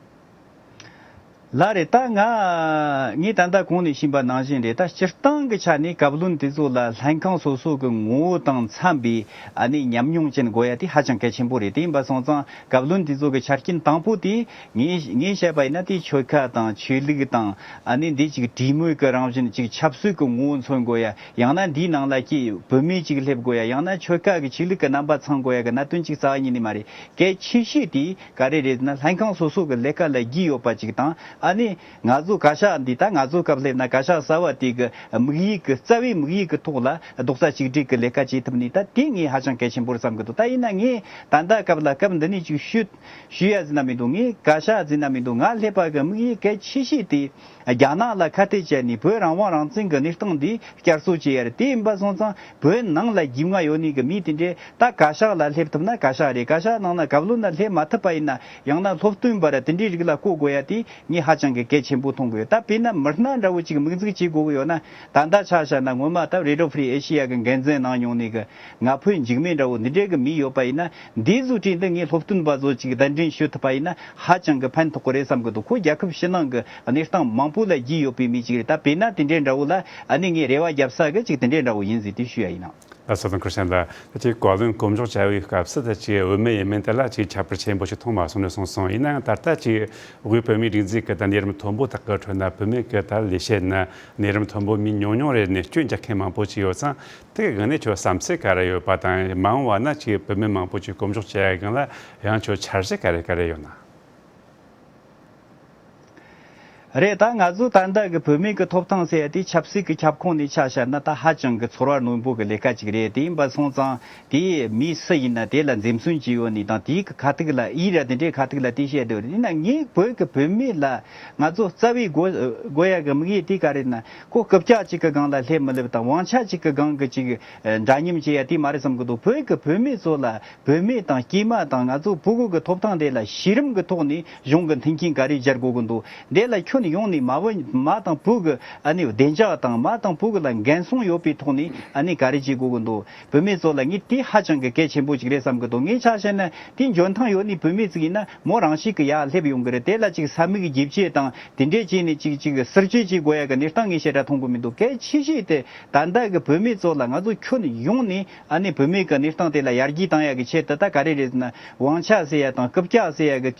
ལགས་རེད། ད་ང་ངས་ད་ལྟ་གོང་ནས་ཞུས་པ་ནང་བཞིན་རེད། ད་སྤྱིར་བཏང་གི་ཆ་ནས་བཀའ་བློན་དེ་ཚོ་ལ་ལྷན་ཁང་སོ་སོ་གི་ངོ་བོ་དང་འཚམ་པའི་ཨ་ནི་ཉམས་མྱོང་ཅན་དགོས་ཡ་དེ་ཧ་ཅང་གལ་ཆེན་པོ་རེད། དེ་ཡིན་པ་སོང་ཙང་བཀའ་བློན་དེ་ཚོ་གི་ཆ་རྐྱེན་དང་པོ་དེ་ངས་ངས་བཤད་པ་ཡིན་ན་དེ་ཆོལ་ཁ་དང་ཆོས་ལུགས་དང་ཨ་ནི་འདི་ཅིག་གྲོས་མོལ་གི་རང་བཞིན་ཅིག་ཆབ་སྲིད་གི་ངོ་བོ་མཚོན་དགོས་ཡ། ཡང་ན་འདིའི་ནང་ལ་ཁྱེད་བུད་མེད་ཅིག་སླེབས་དགོས་ཡ། ཡང་ན་ཆོལ་ཁ་གི་ཆོས་ལུགས་གི་རྣམ་པ་ཚང་དགོས་ཡ་གི་གནད་དོན་ཅིག་རྩ་བ་ཉིད་ནས་མ་རེད། གལ་ཆེ་ཤོས་དེ་ག་རེ་རེད་ཟེར་ན་ལྷན་ཁང་སོ་སོ་གི་ལས་ཀ་ལ་རྒྱུས་ཡོད་པ་ཅིག་དང་། ཨ་ནི་ང་ཚོ་བཀའ་ཤག་འདི་ད་ང་ཚོ་སྐབས་སླེབས་ན་བཀའ་ཤག་གསར་བ་དེ་གི་དམིགས་ཡུལ་གི་རྩ་བའི་དམིགས་ཡུལ་གི་ཐོག་ལ་རྡོག་རྩ་གཅིག་སྒྲིལ་གི་ལས་ཀ་བྱེད་ཐུབ་ནི་ད་དེ་ངས་ཧ་ཅང་གལ་ཆེན་པོ་རེད་བསམ་གི་འདུག་ད་ཡིན་ན་ངས་ད་ལྟ་སྐབས་ལ་སྐབས་འདི་ནས་ཅིག་ཞུ་ཞུ་ཡ་ཟེར་ན་མི་འདུག་ངས་བཀའ་ཤག་ཟེར་ན་མི་འདུག་ང་སླེབས་པ་གི་དམིགས་ཡུལ་གལ་ཆེ་ཤོས་དེ། རྒྱ་ནག་ལ་ཁ་གཏད་བཅད་ནས་བོད་རང་དབང་རང་བཙན་གྱི་གནས་སྟངས་འདི་བསྐྱར་གསོ་བྱེད་ཡ་རེད། དེ་ཡིན་པ་སོང་ཙང་བོད་ནང་ལ་རྒྱུས་མངའ་ཡོད་ནི་གི་མི་དེ་འདྲས་ད་བཀའ་ཤག་ལ་སླེབས་ཐུབ་ན་བཀའ་ཤག་རེད། བཀའ་ཤག་ནང་ན་བཀའ་བློན་ལ་སླེབས་མ་ཐུབ་པ་ཡིན་ན་ཡང་ན་སློབ་སྟོན་པ་ར་དེ་འདྲའི་རིགས་ལ་བསྐོ་དགོས་ཡ་དེ་ངས་ཧ་ཅང་གི་གལ་ཆེན་པོ་མཐོང་གི་ཡོད། ད་དཔེར་ན་མི་སྣ་འདྲ་བོ་ཅིག་དམིགས་འཛུགས་བྱེད་དགོས་གི་ཡོད་ན། ད་ལྟ་ཆ་བཞག་ན་སྔོན་མ་ད་Radio Free Asia གི་འགན་འཛིན་གནང་མྱོང་ནི་གི་ང་ཕོད་འཇིགས་མེད་འདྲ་བོ་འདི་འདྲའི་གི་མི་ཡོད་པ་ཡིན་ན་འདི་ཚོའི་གྲས་འདི་ངས་སློབ་སྟོན་པ་ཚོ་ཅིག་གདན་འདྲེན་ཞུ་ཐུབ་པ་ཡིན་ན་ཧ་ཅང་གི་ཕན་ཐོགས་གི་རེད་བསམ་གི་འདུག་ཁོ་རྒྱལ་ཁབ་ཕྱི་ནང་གི་གནས་སྟངས་མང་པོ་ལ་རྒྱུས་ཡོད་པའི་མི་ཅིག་རེད། ད་དཔེར་ན་དེ་འདྲའི་འདྲ་བོ་ལ་ཨ་ནི་ངས་རེ་བ་བརྒྱབ་ས་གི་ཅིག་དེ་འདྲའི་འདྲ་བོ་ཡིན་ཟེར་དེ་ཞུ་ཡ་ཡིན་ནོ། ལགས་སོ། ཁུར་ཆེན་ལགས། ད་ཅིག་བཀའ་བློན་སྐོམ་འཇོག་བྱ་བའི་སྐབས་སུ་ད་ཅིག་བུད་མེད་ཡིན་མིན་དེ་ལ་ཅིག་ཁྱད་པར་ཆེན་པོ་ཞིག་མཐོང་མ་སོང་ནས་གསུངས་སོང་། ཡིན་ནའང་ད་ལྟ་ཅིག་དབུས་བོད་མིའི་སྒྲིག་འཛུགས་ཀྱི་ད་གནས་རིམ་མཐོན་པོ་དག་གི་ཁྲོད་ན་བུད་མེད་ཀྱི་ད་ལས་བྱེད་ནི་གནས་རིམ་མཐོན་པོ་མི་ཉུང་ཉུང་རེད་ནས་སྐྱོན་རྒྱག་མཁན་མང་པོ་ཅིག་ཡོད་ཙང་། དེའི་སྒང་ནས་ཁྱོད་བསམ་ཚུལ་ག་རེ་ཡོད་པ་དང་། མ་འོངས་པ་ན་ཅིག་བུད་མེད་མང་པོ་ཅིག་སྐོམ་འཇོག་བྱེད་ཡ་སྒང་ལ་ཡང་ཁྱོད་འཆར་གཞི་ག་རེ་ག་རེ་ཡོད་ན། རེད། ད་ང་ཚོ་ད་ལྟ་གི་བུད་མེད་ཀྱི་ཐོབ་ཐང་ཟེར་ཡ་དེ་ཆབ་སྲིད་ཀྱི་ཁྱབ་ཁོངས་ནས་ཆ་བཞག་ན་ད་ཧ་ཅང་གི་ཚོར་བ་རྣོན་པོ་གི་ལས་ཀ་ཅིག་རེད། དེ་ཡིན་པ་སོང་ཙང་དེ་མི་སུ་ཡིན་ན་དེ་ལ་འཛེམ་ཟོན་བྱས་ཡོད་ནི་དང་དེའི་གི་ཁ་ཐུག་ལ་ཨི་ར་དེ་འདྲའི་ཁ་ཐུག་ལ་དེ་བཤད་འདོད་རེད། ཡིན་ན་ངས་བོད་ཀྱི་བུད་མེད་ལ་ང་ཚོ་རྩ་བའི་དགོས་དགོས་ཡ་གི་དམིགས་ཡུལ་དེ་ག་རེད་ན་ཁོ་རྐུབ་བཀྱག་ཅིག་གི་སྒང་ལ་སླེབས་མི་སླེབས་དང་དབང་ཆ་ཅིག་གི་སྒང་གི་ཅིག་འདྲ་མཉམ་བྱེད་ཡ་དེ་མ་རེད་བསམ་གི་འདུག་བོད་ཀྱི་བུད་མེད་ཚོ་ལ་བུད་མེད་དང་སྐྱེས་མ་དང་ང་ཚོ་ཕྲུ་གུ་གི་ཐོབ་ཐང་དེ་ལ་གཞི་རིམ་གི་ཐོག་ནས་གཞུང་གི་མཐུན་རྐྱེན་ག་རེ་སྦྱར་དགོས་ཀྱི་འདུག་འདི་ལ་ཁྱོན་ཡོངས་ནས་མ་བུ་མ་དང་བུ་གི་ཨ་ནི་བདེ་འཇགས་དང་མ་དང་བུ་གི་ལ་འགན་སྲུང་ཡོད་པའི་ཐོག་ནས་ཨ་ནི་ག་རེ་བྱེད་དགོས་ཀྱི་འདུག་བུད་མེད་ཚོ་ལ་ངས་དེ་ཧ་ཅང་གི་གལ་ཆེན་པོ་ཅིག་རེད་བསམ་གི་འདུག་ངས་ཆ་བཞག་ན་དེ་འཇོན་ཐང་ཡོད་ནི་བུད་མེད་ཅིག་ཡིན་ན་མོ་རང་ཤུགས་ཀྱིས་ཡར་སླེབས་ཡོང་གི་རེད། དེ་ལ་ཅིག་ས་མིག་བརྗེ་བྱེད་དང་དེ་འདྲས་བྱས་ནས་ཅིག་ཅིག་ཟུར་བཅད་བྱེད་དགོས་ཡ་གི་གནས་སྟངས་ངས་བཤད་གྲྭ་མཐོང་གི་མི་འདུག་གལ་ཆེ་ཤོས་དེ་ད་ལྟ་གི་བུད་མེད་ཚོ་ལ་ང་ཚོ་ཁྱོན་ཡོངས་ནས་ཨ་ནི་བུད་མེད་ཀྱི་གནས་སྟངས་དེ་ལ་ཡར་རྒྱས་བཏང་ཡག་གི་ཆེད་དུ་ད་ག་རེ་རེད་ཟེར་ན་དབང་ཆ་ཟེར་ཡ་དང་རྐུབ་བཀྱག་ཟེར་ཡ་གི་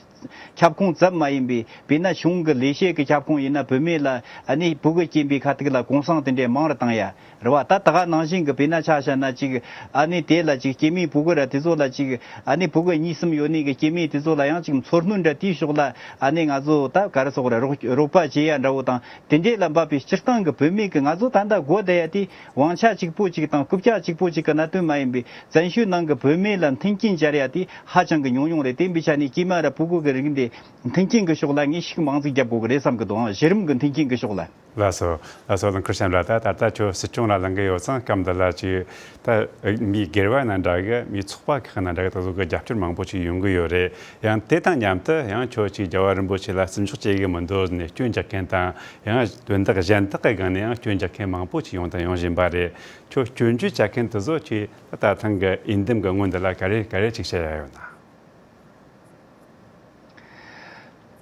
ཁྱབ་ཁོངས་ཙམ་མ་ཡིན་པའི་དཔེར་ན་གཞུང་གི་ལས་བྱེད་ཀྱི་ཁྱབ་ཁོངས་ཡིན་ན་བུད་མེད་ལ་ཨ་ནི་ཕྲུ་གུ་སྐྱེས་པའི་ཁ་ཐུག་ལ་གུང་སེང་དེ་འདྲའི་མང་རུ་བཏང་ཡ་རེད་བ། ད་ད་ག་ནང་བཞིན་གི་དཔེར་ན་ཆ་བཞག་ན་ཅིག་ཨ་ནི་དེ་ལ་ཅིག་སྐྱེས་མའི་ཕྲུ་གུ་ར་དེ་ཚོ་ལ་ཅིག་ཨ་ནི་ཕྲུ་གུ་གཉིས་གསུམ་ཡོད་ནི་གི་སྐྱེས་མའི་དེ་ཚོ་ལ་ཡང་ཅིག་འཚོ་སྣོན་འདྲ་དེའི་ཕྱོགས་ལ་ཨ་ནི་ང་ཚོ་ད་ག་རེ་ཟེར་དགོས་རེད། རོགས་རོགས་པ་བྱེད་ཡ་འདྲ་བོ་དང་དེ་འདྲས་ལ་འབབ་པའི་སྤྱིར་བཏང་གི་བུད་མེད་ཀྱི་ང་ཚོ་ད་ལྟ་དགོས་བསྡད་ཡ་དེ། དབང་ཆ་གཅིག་པོ་གཅིག་དང་རྐུབ་བཀྱག་གཅིག་པོ་གཅིག་གི་གནད་དོན་མ་ཡིན་པའི་བཙན་བྱོལ་ནང་གི་བུད་མེད་ལ་མཐུན་རྐྱེན་སྦྱར་ཡ་དེ་ཧ་ཅང་གི་ཉུང་ཉུང་རེད། དེ་ཡིན་པའི་ཆ་ནས་སྐྱེས་མ་ར་ཕྲུ་གུ་གི་རིགས་འདི་མཐུན་རྐྱེན་གི་ཕྱོགས་ལ་ངས་ཤུགས་མང་ཙིག་རྒྱབ་དགོས་གི་རེད་བསམ་གི་འདུག་གཞི་རིམ་གི་མཐུན་རྐྱེན་གི་ཕྱོགས་ལ། ལགས་སོ། ལགས་སོ། ལགས་ཁུར་ཆེན་ལགས། ད་ད་ལྟ་ཁྱོད་སྲིད་སྐྱོང་ལ་ལངས་གི་ཡོད་ཙང་སྐབས་འདི་ལ་ཅིག་ད་མིའི་སྒེར་བ་ན་འདྲ་གི་མིའི་ཚོགས་པ་ཁག་ན་འདྲ་གི་ད་གཟོད་གི་རྒྱབ་སྐྱོར་མང་པོ་ཅིག་ཡོང་གི་ཡོད་རེད། ཡང་དེ་དང་མཉམ་དུ་ཡང་ཁྱོད་ཅིག་རྒྱལ་བ་རིན་པོ་ཆེ་ལ་བརྩི་འཇོག་བྱེད་གི་མི་འདུག་ནས་སྐྱོན་རྒྱག་མཁན་དང་། ཡང་དོན་དག་གཞན་དག་གི་སྒང་ནས་ཡང་སྐྱོན་རྒྱག་མཁན་མང་པོ་ཅིག་ཡོང་དང་ཡོང་བཞིན་པ་རེད། ཁྱོད་སྐྱོན་བརྗོད་བྱ་མཁན་དེ་ཚོ་ཅིག་ད་ཐེངས་ཀྱི་འོས་འདེམས་ཀྱི་སྔོན་འདི་ལ་ག་རེ་ག་རེ་ཅིག་བཤད་ཡ་ཡོད་ན།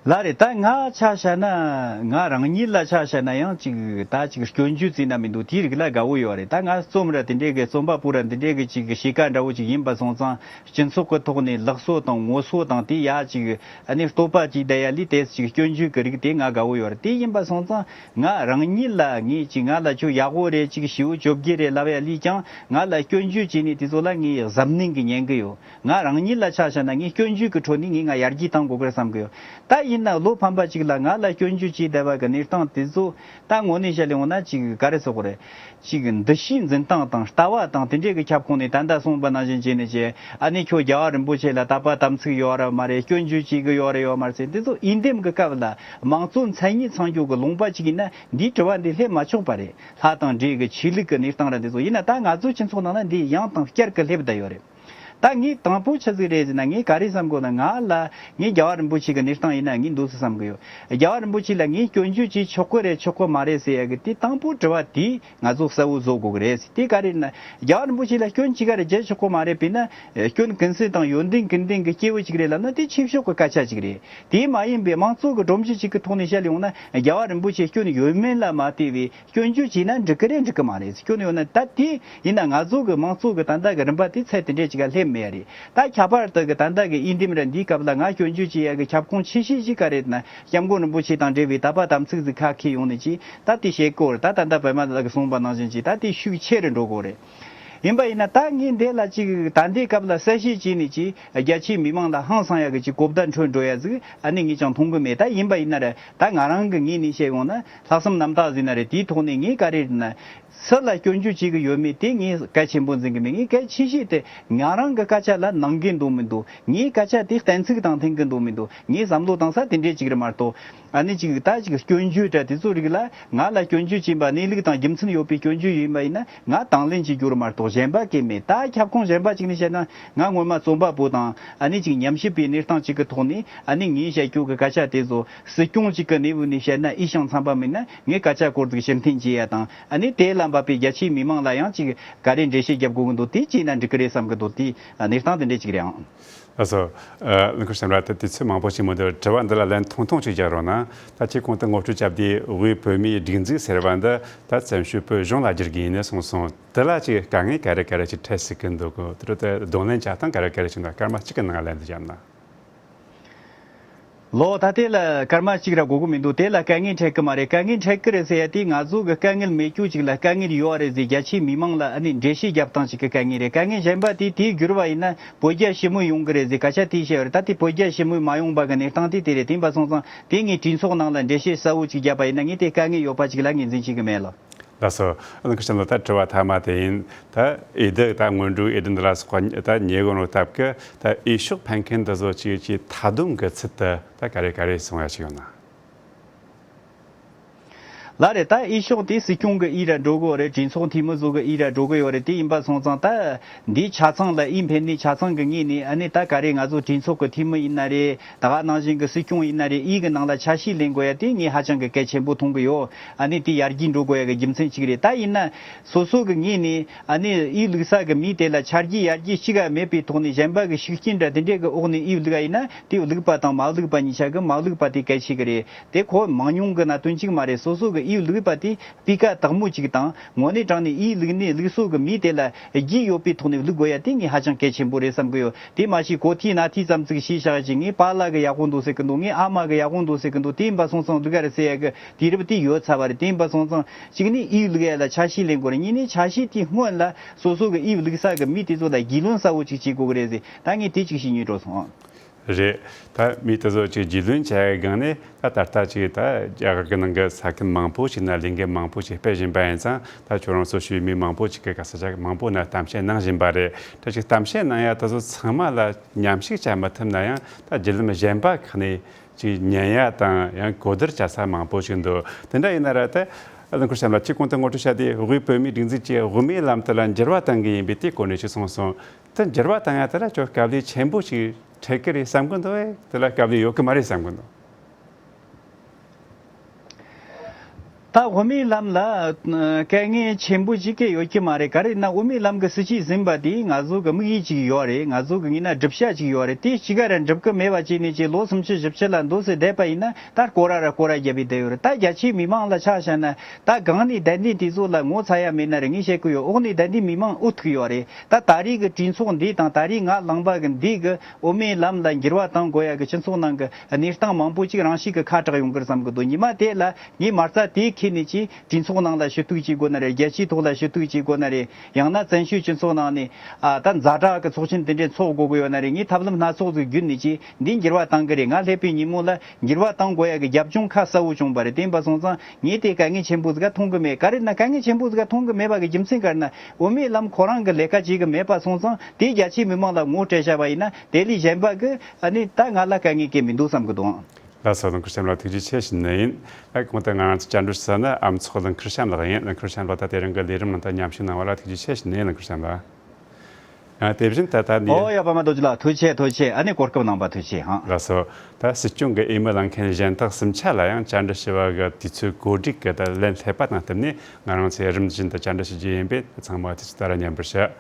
ལགས་རེད། ད་ང་ཆ་བཞག་ན་ང་རང་ཉིད་ལ་ཆ་བཞག་ན་ཡང་ཅིག་ད་ཅིག་སྐྱོན་བརྗོད་བྱས་ན་མི་འདུག་དེའི་རིགས་ལ་དགའ་བོ་ཡོད་རེད། ད་ང་རྩོམ་ར་དེ་འདྲས་ཀྱི་རྩོམ་པ་པོ་ར་འདི་འདྲས་ཀྱི་ཅིག་གཤིས་ཀ་འདྲ་བོ་ཅིག་ཡིན་པ་སོང་ཙང་སྤྱི་ཚོགས་ཀྱི་ཐོག་ནས་ལགས་སོ་དང་ངོ་སོ་དང་དེ་ཡ་ཅིག་ཨ་ནི་བསྟོད་པ་ཅིག་བསྡད་ཡ་ལས་དེ་ཅིག་སྐྱོན་བརྗོད་ཀྱི་རིགས་དེ་ང་དགའ་བོ་ཡོད་རེད། དེ་ཡིན་པ་སོང་ཙང་ང་རང་ཉིད་ལ་ངས་ཅིག་ང་ལ་ཁྱོད་ཡག་པོ་རེད་ཅིག་ཞེ་པོ་བཅོ་བརྒྱད་རེད་ལབ་ཡ་ལས་ཀྱང་ང་ལ་སྐྱོན་བརྗོད་བྱས་ནས་དེ་ཚོ་ལ་ངས་གཟབ་ནན་གྱིས་ཉན་གི་ཡོད། ང་རང་ཉིད་ལ་ཆ་བཞག་ན་ངས་སྐྱོན་བརྗོད་ཀྱི་ཁྲོད་ནས་ངས་ང་ཡར་རྒྱས་གཏང་དགོས་ཀྱི་རེད་བསམ་གི་ཡོད། ད་ཡིན་ན་བློ་ཕམ་པ་ཅིག་ལ་ང་ལ་སྐྱོན་བརྗོད་བྱས་བསྡད་པ་གི་གནས་སྟངས་དེ་ཚོ་ད་དངོས་གནས་བཤད་ལེ་འོང་ན་ཅིག་ག་རེ་ཟེར་དགོས་རེད། ཅིག་འདུ་ཤེས་འཛིན་སྟངས་དང་ལྟ་བ་དང་དེ་འདྲས་ཀྱི་ཁྱབ་ཁོངས་ནས་ད་ལྟ་གསུངས་པ་ནང་བཞིན་བྱས་ནས་བྱས་ཨ་ནི་ཁྱོད་རྒྱལ་བ་རིན་པོ་ཆེ་ལ་དད་པ་དམ་ཚིག་ཡོད་ར་མ་རེད། སྐྱོན་བརྗོད་བྱེད་གི་ཡོད་ར་ཡོད་མ་རེད་ཟེར་དེ་ཚོ་འོས་འདེམས་ཀྱི་སྐབས་ལ་དམངས་གཙོ་མཚན་ཉིད་མཚོན་རྒྱུ་གི་ལུང་པ་ཅིག་ཡིན་ན་འདིའི་དྲི་བ་འདི་སླེབས་མ་ཆོག་པ་རེད། ལྷ་དང་འདྲེ་གི་ཆོས་ལུགས་ཀྱི་གནས་སྟངས་ར་འདི་ཚོ་ཡིན་ན་ད་ང་ཚོའི་སྤྱི་ཚོགས་ནང་ན་འདི་ཡང་དང་བསྐྱར་གྱི་སླེབས་བསྡད་ཡོད་རེད། ད་ངས་དང་པོ་ཆི་ཟིག་རེད་ཟེར་ན། ངས་ག་རེ་བསམ་གོ་ན། ང་ལ་ངས་རྒྱལ་བ་རིན་པོ་ཆེ་གི་གནས་སྟངས་ཡིན་ན་ངས་འདུག་སེ་བསམ་གི་ཡོད། རྒྱལ་བ་རིན་པོ་ཆེ་ལ་ངས་སྐྱོན་བརྗོད་བྱེད་ཆོག་གི་རེད་ཆོག་གི་མ་རེད་ཟེར་ཡ་གི་དེ་དང་པོ་དྲི་བ་དེ་ང་ཚོ་གསལ་བོ་བཟོ་དགོས་གི་རེད། དེ་ག་རེ་ན། རྒྱལ་བ་རིན་པོ་ཆེ་ལ་སྐྱོན་ཅི་ག་རེ་བརྗོད་ཆོག་གི་མ་རེད། དཔེར་ན་སྐྱོན་ཀུན་ཟད་དང་ཡོན་ཏན་ཀུན་ལྡན་གི་སྐྱེས་བུ་ཅིག་རེད་ལབ་ན་དེ་ཆོས་ཕྱོགས་གི་སྐད་ཆ་ཅིག་རེད། དེ་མ་ཡིན་པའི་དམངས་གཙོ་གི་སྒྲོམ་གཞི་ཅིག་གི་ཐོག་ནས་བཤད་ཡོང་ན། རྒྱལ་བ་རིན་པོ་ཆེ་སྐྱོན་ཡོད་མེད་ལ་མ་ལྟོས་པའི་སྐྱོན་བརྗོད་བྱས་ན་འགྲིག་གི་རེད་འགྲིག་གི་མ་རེད། སྐྱོན་ཡོད་ན། ད་དེ་ཡིན་ན་ང་ཚོ་གི་དམངས་གཙོ་གི་ད་ལྟ་གི་རིམ་པ་དེ་ཚད་དེ་འདྲས་ཅིག་ག་སླེབས་མེད་ཡ་རེད། ད་ཁྱད་པར་དུ་གི་ད་ལྟ་གི་འོས་འདེམས་ར་འདིའི་སྐབས་ལ་ང་སྐྱོན་བརྗོད་བྱེད་ཡ་གི་ཁྱབ་ཁོངས་ཆེ་ཤོས་ཅིག་ག་རེད་ན། སྐྱབས་མགོན་རིན་པོ་ཆེ་དང་འབྲེལ་བའི་དད་པ་དམ་ཚིག་ཟིག་ཁ་འཁྱེར་ཡོང་ནས་ཅིག་ད་དེ་བཤད་སྐོར། ད་ད་ལྟ་པད་མ་ལགས་ཀྱིས་གསུངས་པ་ནང་བཞིན་ཅིག་ད་དེ་ཤུགས་ཆེ་རུ་འགྲོ་དགོས་རེད། ཡིན་པ་ཡིན་ན་ད་ངས་འདི་ལ་ཅིག་ད་ལྟའི་སྐབས་ལ་གསལ་བཤད་བྱས་ནས་ཅིག་རྒྱ་ཆེའི་མི་མང་ལ་ཧང་སང་ཡ་གི་ཅིག་གོ་བརྡ་འཕྲོད་འགྲོ་ཡ་ཟིག་ཨ་ནི་ངས་ཀྱང་མཐོང་གི་མེད། ད་ཡིན་པ་ཡིན་ན་ར། ད་ང་རང་གི་ངོས་ནས་བཤད་ཡོང་ན། ལྷག་བསམ་རྣམ་དག་ཟེར་ན་རེད། དེའི་ཐོག་ནས་ངས་ག་རེ་རེད་ན། སུ་ལ་སྐྱོན་བརྗོད་བྱེད་གི་ཡོད་མེད་དེ་ངས་གལ་ཆེན་པོ་འཛིན་གི་མེད། ངས་གལ་ཆེ་ཤོས་དེ་ང་རང་གི་སྐད་ཆ་ལ་ནང་འགལ་འདུག་མི་འདུག་ངའི་སྐད་ཆ་དེ་གཏན་ཚིགས་དང་མཐུན་གི་འདུག་མི་འདུག་ངས་བསམ་བློ་བཏང་ས་དེ་འདྲས་ཅིག་རེད་མ་གཏོགས། ཨ་ནི་ཅིག་ད་ཅིག་སྐྱོན་བརྗོད་འདྲ་དེ་ཚོ་རིགས་ལ། ང་ལ་སྐྱོན་བརྗོད་བྱེད་པ་གནས་ལུགས་དང་རྒྱུ་མཚན་ཡོད་པའི་སྐྱོན་བརྗོད་ཡིན་པ་ཡིན་ན་ང་དང་ལེན་བྱེད་རྒྱུ་རེད་མ་གཏོགས་གཞན་པ་གལ་མེད། ད་ཁྱབ་ཁོངས་གཞན་པ་ཅིག་ནས་བཤད་ན། ང་སྔོན་མ་རྩོམ་པ་པོ་དང་ཨ་ནི་ཅིག་ཉམས་ཞིབ་པའི་གནས་སྟངས་ཅིག་གི་ཐོག་ནས་ཨ་ནི་ངས་བཤད་རྒྱུ་གི་སྐད་ཆ་དེ་ཚོ་སྲིད་སྐྱོང་ཅིག་གི་གནས་བབ་ནས་བཤད་ན་འོས་ཤིང་འཚམ་པ་མིན་ན། ངས་སྐད་ཆ་སྐོར་ཟིག་ཕྱིར་འཐེན་བྱེད་ཡ་དང་། ཨ་ནི་དེ་ལ་འབབ་པའི་རྒྱ་ཆེའི་མི་མང་ལ་ཡང་ཅིག་ག་རེ་འགྲེལ་བཤད་རྒྱབ་དགོས་ཀྱི་འདུག་དེ་བྱས་ན་འགྲིག་གི་རེད་བསམ་གི་འདུག་དེ་གནས་སྟངས་དེ་འདྲས་ཅིག་རེད་ཨང་། ལགས་སོ། ཨ། ལགས་འཁོར་གཤམ་ལ་ད་དུས་ཚོད་མང་པོ་ཞིག་མི་འདུག་དྲི་བ་འདི་ལ་ལན་ཐུང་ཐུང་ཞིག་རྒྱག་རོགས་གནང་། ད་ཁྱེད་གོང་དུ་ངོ་སྤྲོད་བརྒྱབ་དུས་དབུས་བོད་མིའི་སྒྲིག་འཛུགས་ཟེར་བ་འདི་ད་བཙན་བྱོལ་བོད་གཞུང་ལ་བསྒྱུར་དགོས་ཡིན་ནས་གསུངས་སོང་། དེ་ལ་ཅིག་དཀའ་ངལ་ག་རེ་ག་རེ་ཅིག་འཕྲད་སྲིད་ཀྱི་འདུག་གོ། དེ་འཕྲོ་དེ་གདོང་ལེན་བྱ་སྟངས་ག་རེ་ག་རེ་ཅིག་འདུག་སྐར་མ་གཅིག་གི་ནང་ལན་འདི་བརྒྱབ་ན། ལོ་ད་དེ་ལ་སྐར་མ་གཅིག་ར་དགོས་ཀྱི་མི་འདུག་དེ་ལ་དཀའ་ངལ་འཕྲད་ཀྱི་མ་རེད། དཀའ་ངལ་འཕྲད་ཀྱི་རེད་ཟེར་ཡ་དེ་ང་ཚོ་གི་དཀའ་ངལ་མེད་རྒྱུ་ཅིག་ལ་དཀའ་ངལ་ཡོད་རེད་ཟེར་རྒྱ་ཆེའི་མི་མང་ལ་ཨ་ནི་འགྲེལ་བཤད་རྒྱབ་སྟངས་ཅིག་གི་དཀའ་ངལ་རེད། དཀའ་ངལ་གཞན་པ་དེ་དེའི་འགྱུར་བ་ཡིན་ན་བོད་རྒྱ་ཞི་མོལ་ཡོང་གི་རེད་ཟེར་སྐད་ཆ་དེ་བཤད་ཡོད་རེད། ད་དེ་བོད་རྒྱ་ཞི་མོལ་མ་ཡོང་པ་གི་གནས་སྟངས་དེ་དེ་རེད། དེ་ཡིན་པ་སོང་ཙང་དེ་ངས་གྲོས་ཚོགས་ནང་ལ་འགྲེལ་བཤད་གསལ་བོ་ཅིག་བརྒྱབ་པ་ཡིན་ན་ངས་དེ་དཀའ་ངལ་ཡོད་པ་ཅིག་ལ་ངོས་འཛིན་བྱེད་ཀྱི་མེད་ལ། ལགས་སོ། ལགས་འཁོར་གཤམ་ལ་ད་དྲི་བ་མཐའ་མ་དེ་ཡིན། ད་འོས་བསྡུ་ད་སྔོན་འགྲོའི་འོས་བསྡུ་འདི་ལ་སོགས་པ་ད་ཉེ་གི་ནོ་སྟབས་ཀྱིས་ད་འོས་ཤོག་འཕེན་མཁན་འདི་ཚོ་ཅིག་ཅིག་མཐའ་སྡོམ་གི་ཚུལ་དུ་ད་ག་རེ་ག་རེ་གསུང་ཡ་ཞིག་ཡོད་ན། ལགས་རེད། ད་འོས་ཤོག་དེ་སྲིད་སྐྱོང་གི་འོས་ར་འགྲོ་གི་ཡོད་རེད། གྲོས་ཚོགས་འཐུས་མི་ཚོ་གི་འོས་ར་འགྲོ་གི་ཡོད་རེད། དེ་ཡིན་པ་སོང་ཙང་ད་འདིའི་ཆ་ཚང་ལ་འོས་འཕེན་ནས་ཆ་ཚང་གི་ངོས་ནས་ཨ་ནི་ད་ག་རེ་ང་ཚོ་གྲོས་ཚོགས་ཀྱི་འཐུས་མི་ཡིན་ན་རེད། ད་ག་ནང་བཞིན་གྱི་སྲིད་སྐྱོང་ཡིན་ན་རེད། འོས་ཀྱི་ནང་ལ་ཆ་ཤས་ལེན་དགོས་ཡ་དེ་ངས་ཧ་ཅང་གི་གལ་ཆེན་པོ་མཐོང་གི་ཡོད། ཨ་ནི་དེ་ཡར་རྒྱས་འགྲོ་དགོས་ཡ་གི་རྒྱུ་མཚན་གཅིག་རེད། ད་ཡིན་ན་སོ་སོ་གི་ངོས་ནས་ཨ་ནི་འོས་བླུག་ས་གི་མི་དེ་ལ་ཆ་རྒྱུས་ཡར་རྒྱས་གཅིག་ག་མེད་པའི་ཐོག་ནས་གཞན་པ་གི་ཤུགས་རྐྱེན་འདྲ་དེ་འདྲས་གི་འོག་ནས་འོས་བླུག་ཡ་ཡིན་ན། དེ་བླུག་པ་དང་མ་བླུག་པ་གཉིས་ཆ་གི་མ་བླུག་པ་དེ་གལ་ཆེ་གི་རེད། དེ་ཁོ་མང་ཉུང་གི་གནད་དོན་གཅིག་མ་རེད། སོ་སོ་གི་འོས་བླུག་པ་དེ་སྤུས་ཀ་དག་མོ་གཅིག་དང་། དངོས་གནས་དྲང་ནས་འོས་བླུག་ནས་བླུག་སོ་གི་མི་དེ་ལ་རྒྱུས་ཡོད་པའི་ཐོག་ནས་བླུག་དགོས་ཡ་དེ་ངས་ཧ་ཅང་གལ་ཆེན་པོ་རེད་བསམ་གི་ཡོད། དེ་མ་གཞི་གོ་ཐིའི་ནག་ཐིའི་ཙམ་ཙིག་ཤེས་བཞག་ཅིག་ངའི་པཱ་ལགས་གི་ཡག་པོ་འདུག་ཟེར་གི་འདུག་ངའི་ཨ་མ་གི་ཡག་པོ་འདུག་ཟེར་གི་འདུག་དེ་ཡིན་པ་སོང་ཙང་བླུག་ག་རེད་ཟེར་ཡ་གི་དུས་རབས་དེ་ཡོལ་ཚར་བ་རེད། དེ་ཡིན་པ་སོང་ཙང་གཅིག་ནས་འོས་བླུག་ཡ་ལ་ཆ་ཤས་ལེན་དགོས་རེད། གཉིས་ནས་ཆ་ཤས་དེའི་སྔོན་ལ་སོ་སོ་གི་འོས་བླུག་ས་གི་མི་དེ་ཚོ་ལ་རྒྱུས་ལོན་གསལ་བོ་ཅིག་བྱེད་དགོས་གི་རེད་ཟེར། ད་ངས་དེ་ཅིག་ཤེས་སྙིང་འདོད་སོང་། རེད། ད་མི་དེ་ཚོ་ཅིག་རྒྱུས་ལོན་བྱ་ཡའི་སྒང་ནས་ད་ད་ལྟ་ཅིག་ད་རྒྱ་གར་གྱི་ནང་གི་ས་ཁུལ་མང་པོ་ཞིག་ན་ལས་འགུལ་མང་པོ་ཞིག་སྤེལ་བཞིན་པ་ཡིན་ཙང་། ད་ཁྱོད་རང་ཚོ་ཞུས་མི་མང་པོ་ཞིག་གིས་ག་ས་ཆ་མང་པོ་ན་གཏམ་བཤད་གནང་བཞིན་པ་རེད། ད་ཅིག་གཏམ་བཤད་གནང་ཡ་དེ་ཚོ་ཚང་མ་ལ་མཉམ་ཞུགས་བྱ་མི་ཐུབ་ན་ཡང་། ད་བརྒྱུད་ལམ་གཞན་པ་ཁག་ནས་ཅིག་ཉན་ཡ་དང་ཡང་གོ་བསྡུར་བྱ་ས་མང་པོ་ཞིག་འདུག་དེ་འདྲ་ཡིན་ན་ར། ད་ལགས་འཁོར་གཤམ་ལ་ཁྱེད་གོང་དུ་ངོ་སྤྲོད་བྱ་དེ་དབུས་བོད་མིའི་སྒྲིག་འཛུགས་ཀྱི་དབུ་མའི་ལམ་དེ་ལ་འགྱུར་བ་གཏང་གི་ཡིན་པས་དེ་སྐོར་ནས་ཅིག་གསུངས་སོང་། དེ་འགྱུར་བ་བཏང་ཡ་དེ་ལ་ཁྱོད་དཀའ་ལས་ཆེན་པོ་ཞིག་འཕྲད་ཀྱི་རེད་བསམ་གི་འདུག་ཨེ། དེ་ལ་དཀའ་ལས་ཡོད་གི་མ་རེད་བསམ་གི་འདུག་ད་དབུ་མའི་ལམ་ལ་དཀའ་ངལ་ཆེན་པོ་ཞིག་གི་ཡོད་ཀྱི་མ་རེད། ག་རེ་ན་དབུ་མའི་ལམ་གྱི་སྲིད་བྱུས་ཟིན་པ་དེ་ང་ཚོ་གི་དམིགས་ཡུལ་ཅིག་ཡོད་རེད། ང་ཚོ་གི་ངོས་ན་སྒྲུབ་བྱ་ཅིག་ཡོད་རེད། དེ་གཅིག་ག་ར་འགྲུབ་གི་མེད་པ་བྱས་ནས་ཀྱི་ལོ་སུམ་ཅུ་བཞི་བཅུ་ལ་འདུག་སེ་བསྡད་པ་ཡིན་ན། ད་སྐོར་ར་ར་སྐོར་ར་བརྒྱབ་པའི་བསྡད་ཡོད་རེད། ད་རྒྱ་ཆེའི་མི་མང་ལ་ཆ་བཞག་ན། ད་གང་ནས་བསྡད་ནས་དེ་ཚོ་ལ་ངོ་ཚ་ཡ་མེད་ན་རེད། ངས་བཤད་གི་ཡོད། འོག་ནས་བསྡད་ནས་མི་མང་འུ་ཐུག་ཡོད་རེད། ད་ད་རེས་ཀྱི་གྲོས་ཚོགས་འདི་དང་ད་རེས་ང་ལངས་པ་གི་འདི་གི་དབུ་མའི་ལམ་ལ་འགྱུར་བ་གཏང་དགོས་ཡ་གི་སྤྱི་ཚོགས་ནང་གི་གནས་སྟངས་མང་པོ་ཅིག་རང་བཞིན་གི་ཁ་གྲག་ཡོང་གི་རེད་བསམ་གི་འདུག་ཉི་མ་དེ་ལ་ངས་མ་རྩ་དེ་འཁྱེར་ནས་ཀྱི་གྲོས་ཚོགས་ནང་ལ་ཞུ་གཏུག་བྱེད་དགོས་ན་རེད། རྒྱལ་སྤྱིའི་ཐོག་ལ་ཞུ་གཏུག་བྱེད་དགོས་ན་རེད། ཡང་ན་བཙན་བྱོལ་སྤྱི་ཚོགས་ནང་ནས་ཨ་ད་ཛ་དྲག་གི་ཚོགས་ཆེན་དེ་འདྲས་འཚོགས་དགོས་གི་ཡོད་ན་རེད། ངས་ཐབས་ལམ་སྣ་ཚོགས་ཟིག་བརྒྱུད་ནས་ཀྱི་འདི་འགྱུར་བ་གཏང་གི་རེད། ང་སླེབས་པའི་ཉིན་མོ་ལ་འགྱུར་བ་གཏང་དགོས་ཡ་གི་རྒྱབ་ལྗོངས་ཁ་གསལ་བོ་བྱུང་བ་རེད། དེ་ཡིན་པ་སོང་ཙང་ངས་དེ་དཀའ་ངལ་ཆེན་པོ་ཟིག་ག་མཐོང་གི་མེད། ག་རེ་ན་དཀའ་ངལ་ཆེན་པོ་ཟིག་ག་མཐོང་གི་མེད་པ་གི་རྒྱུ་མཚན་ག་རེ་ན། དབུ་མའི་ལམ་ཁོ་རང་གི་ལས་ཀ་བྱེད་གི་མེད་པ་སོང་ཙང་དེ་རྒྱ་ཆེའི་མི་མང་ལ་ངོ་སྤྲད་བྱ་བ་ཡིན་ན། དེ་ལས་གཞན་པ་གི་ཨ་ནི་ད་ང་ལ་དཀའ་ངལ་གང་མི་འདུག་བསམ་གི་འདུག་ལགས་སོ། ལགས་འཁོར་གཤམ་ལ་ཐུགས་རྗེ་ཆེ་ཞུ་ནི་ཡིན། ཨ་གོང་དུ་ང་རང་ཚོ་བཅར་འདྲི་ཞུ་ས་ནི་ཨ་མཚོ་ལགས་འཁོར་གཤམ་ལགས་ཡིན། ལགས་འཁོར་གཤམ་ལགས་ད་དེ་རིང་གི་ལས་རིམ་ནང་ད་མཉམ་ཞུགས་གནང་བ་ལ་ཐུགས་རྗེ་ཆེ་ཞུ་ནི་ཡིན། ལགས་འཁོར་གཤམ་ལགས། ཨ། དེ་བཞིན་ད་ལྟ་འདི། ཨོ་ཡ། པདྨ་རྡོ་རྗེ་ལགས་ཐུགས་རྗེ་ཆེ། ཐུགས་རྗེ་ཆེ། ཨ་ནི་གོ་སྐབས་གནང་བ་ཐུགས་རྗེ་ཆེ་ཧང་། ལགས་སོ། ད་སྲིད་སྐྱོང་གི་འོས་མི་ལངས་མཁན་གཞན་དག་གསུམ་ཆ་ལ་ཡང་བཅར་འདྲི་ཞུ་བ་གི་དུས་ཚོད་གོ་སྒྲིག་གི་ད་ལན་སླེབས་པ་དང་བསྟུན་ནས་ང་རང་ཚོས་རིམ་བཞིན་དུ་བཅར་འདྲི་ཞུ་རྒྱུ་ཡིན་པས། ཚང་མ་དུས་ཚོད་ལྟར་ཉན་པར་ཞུ།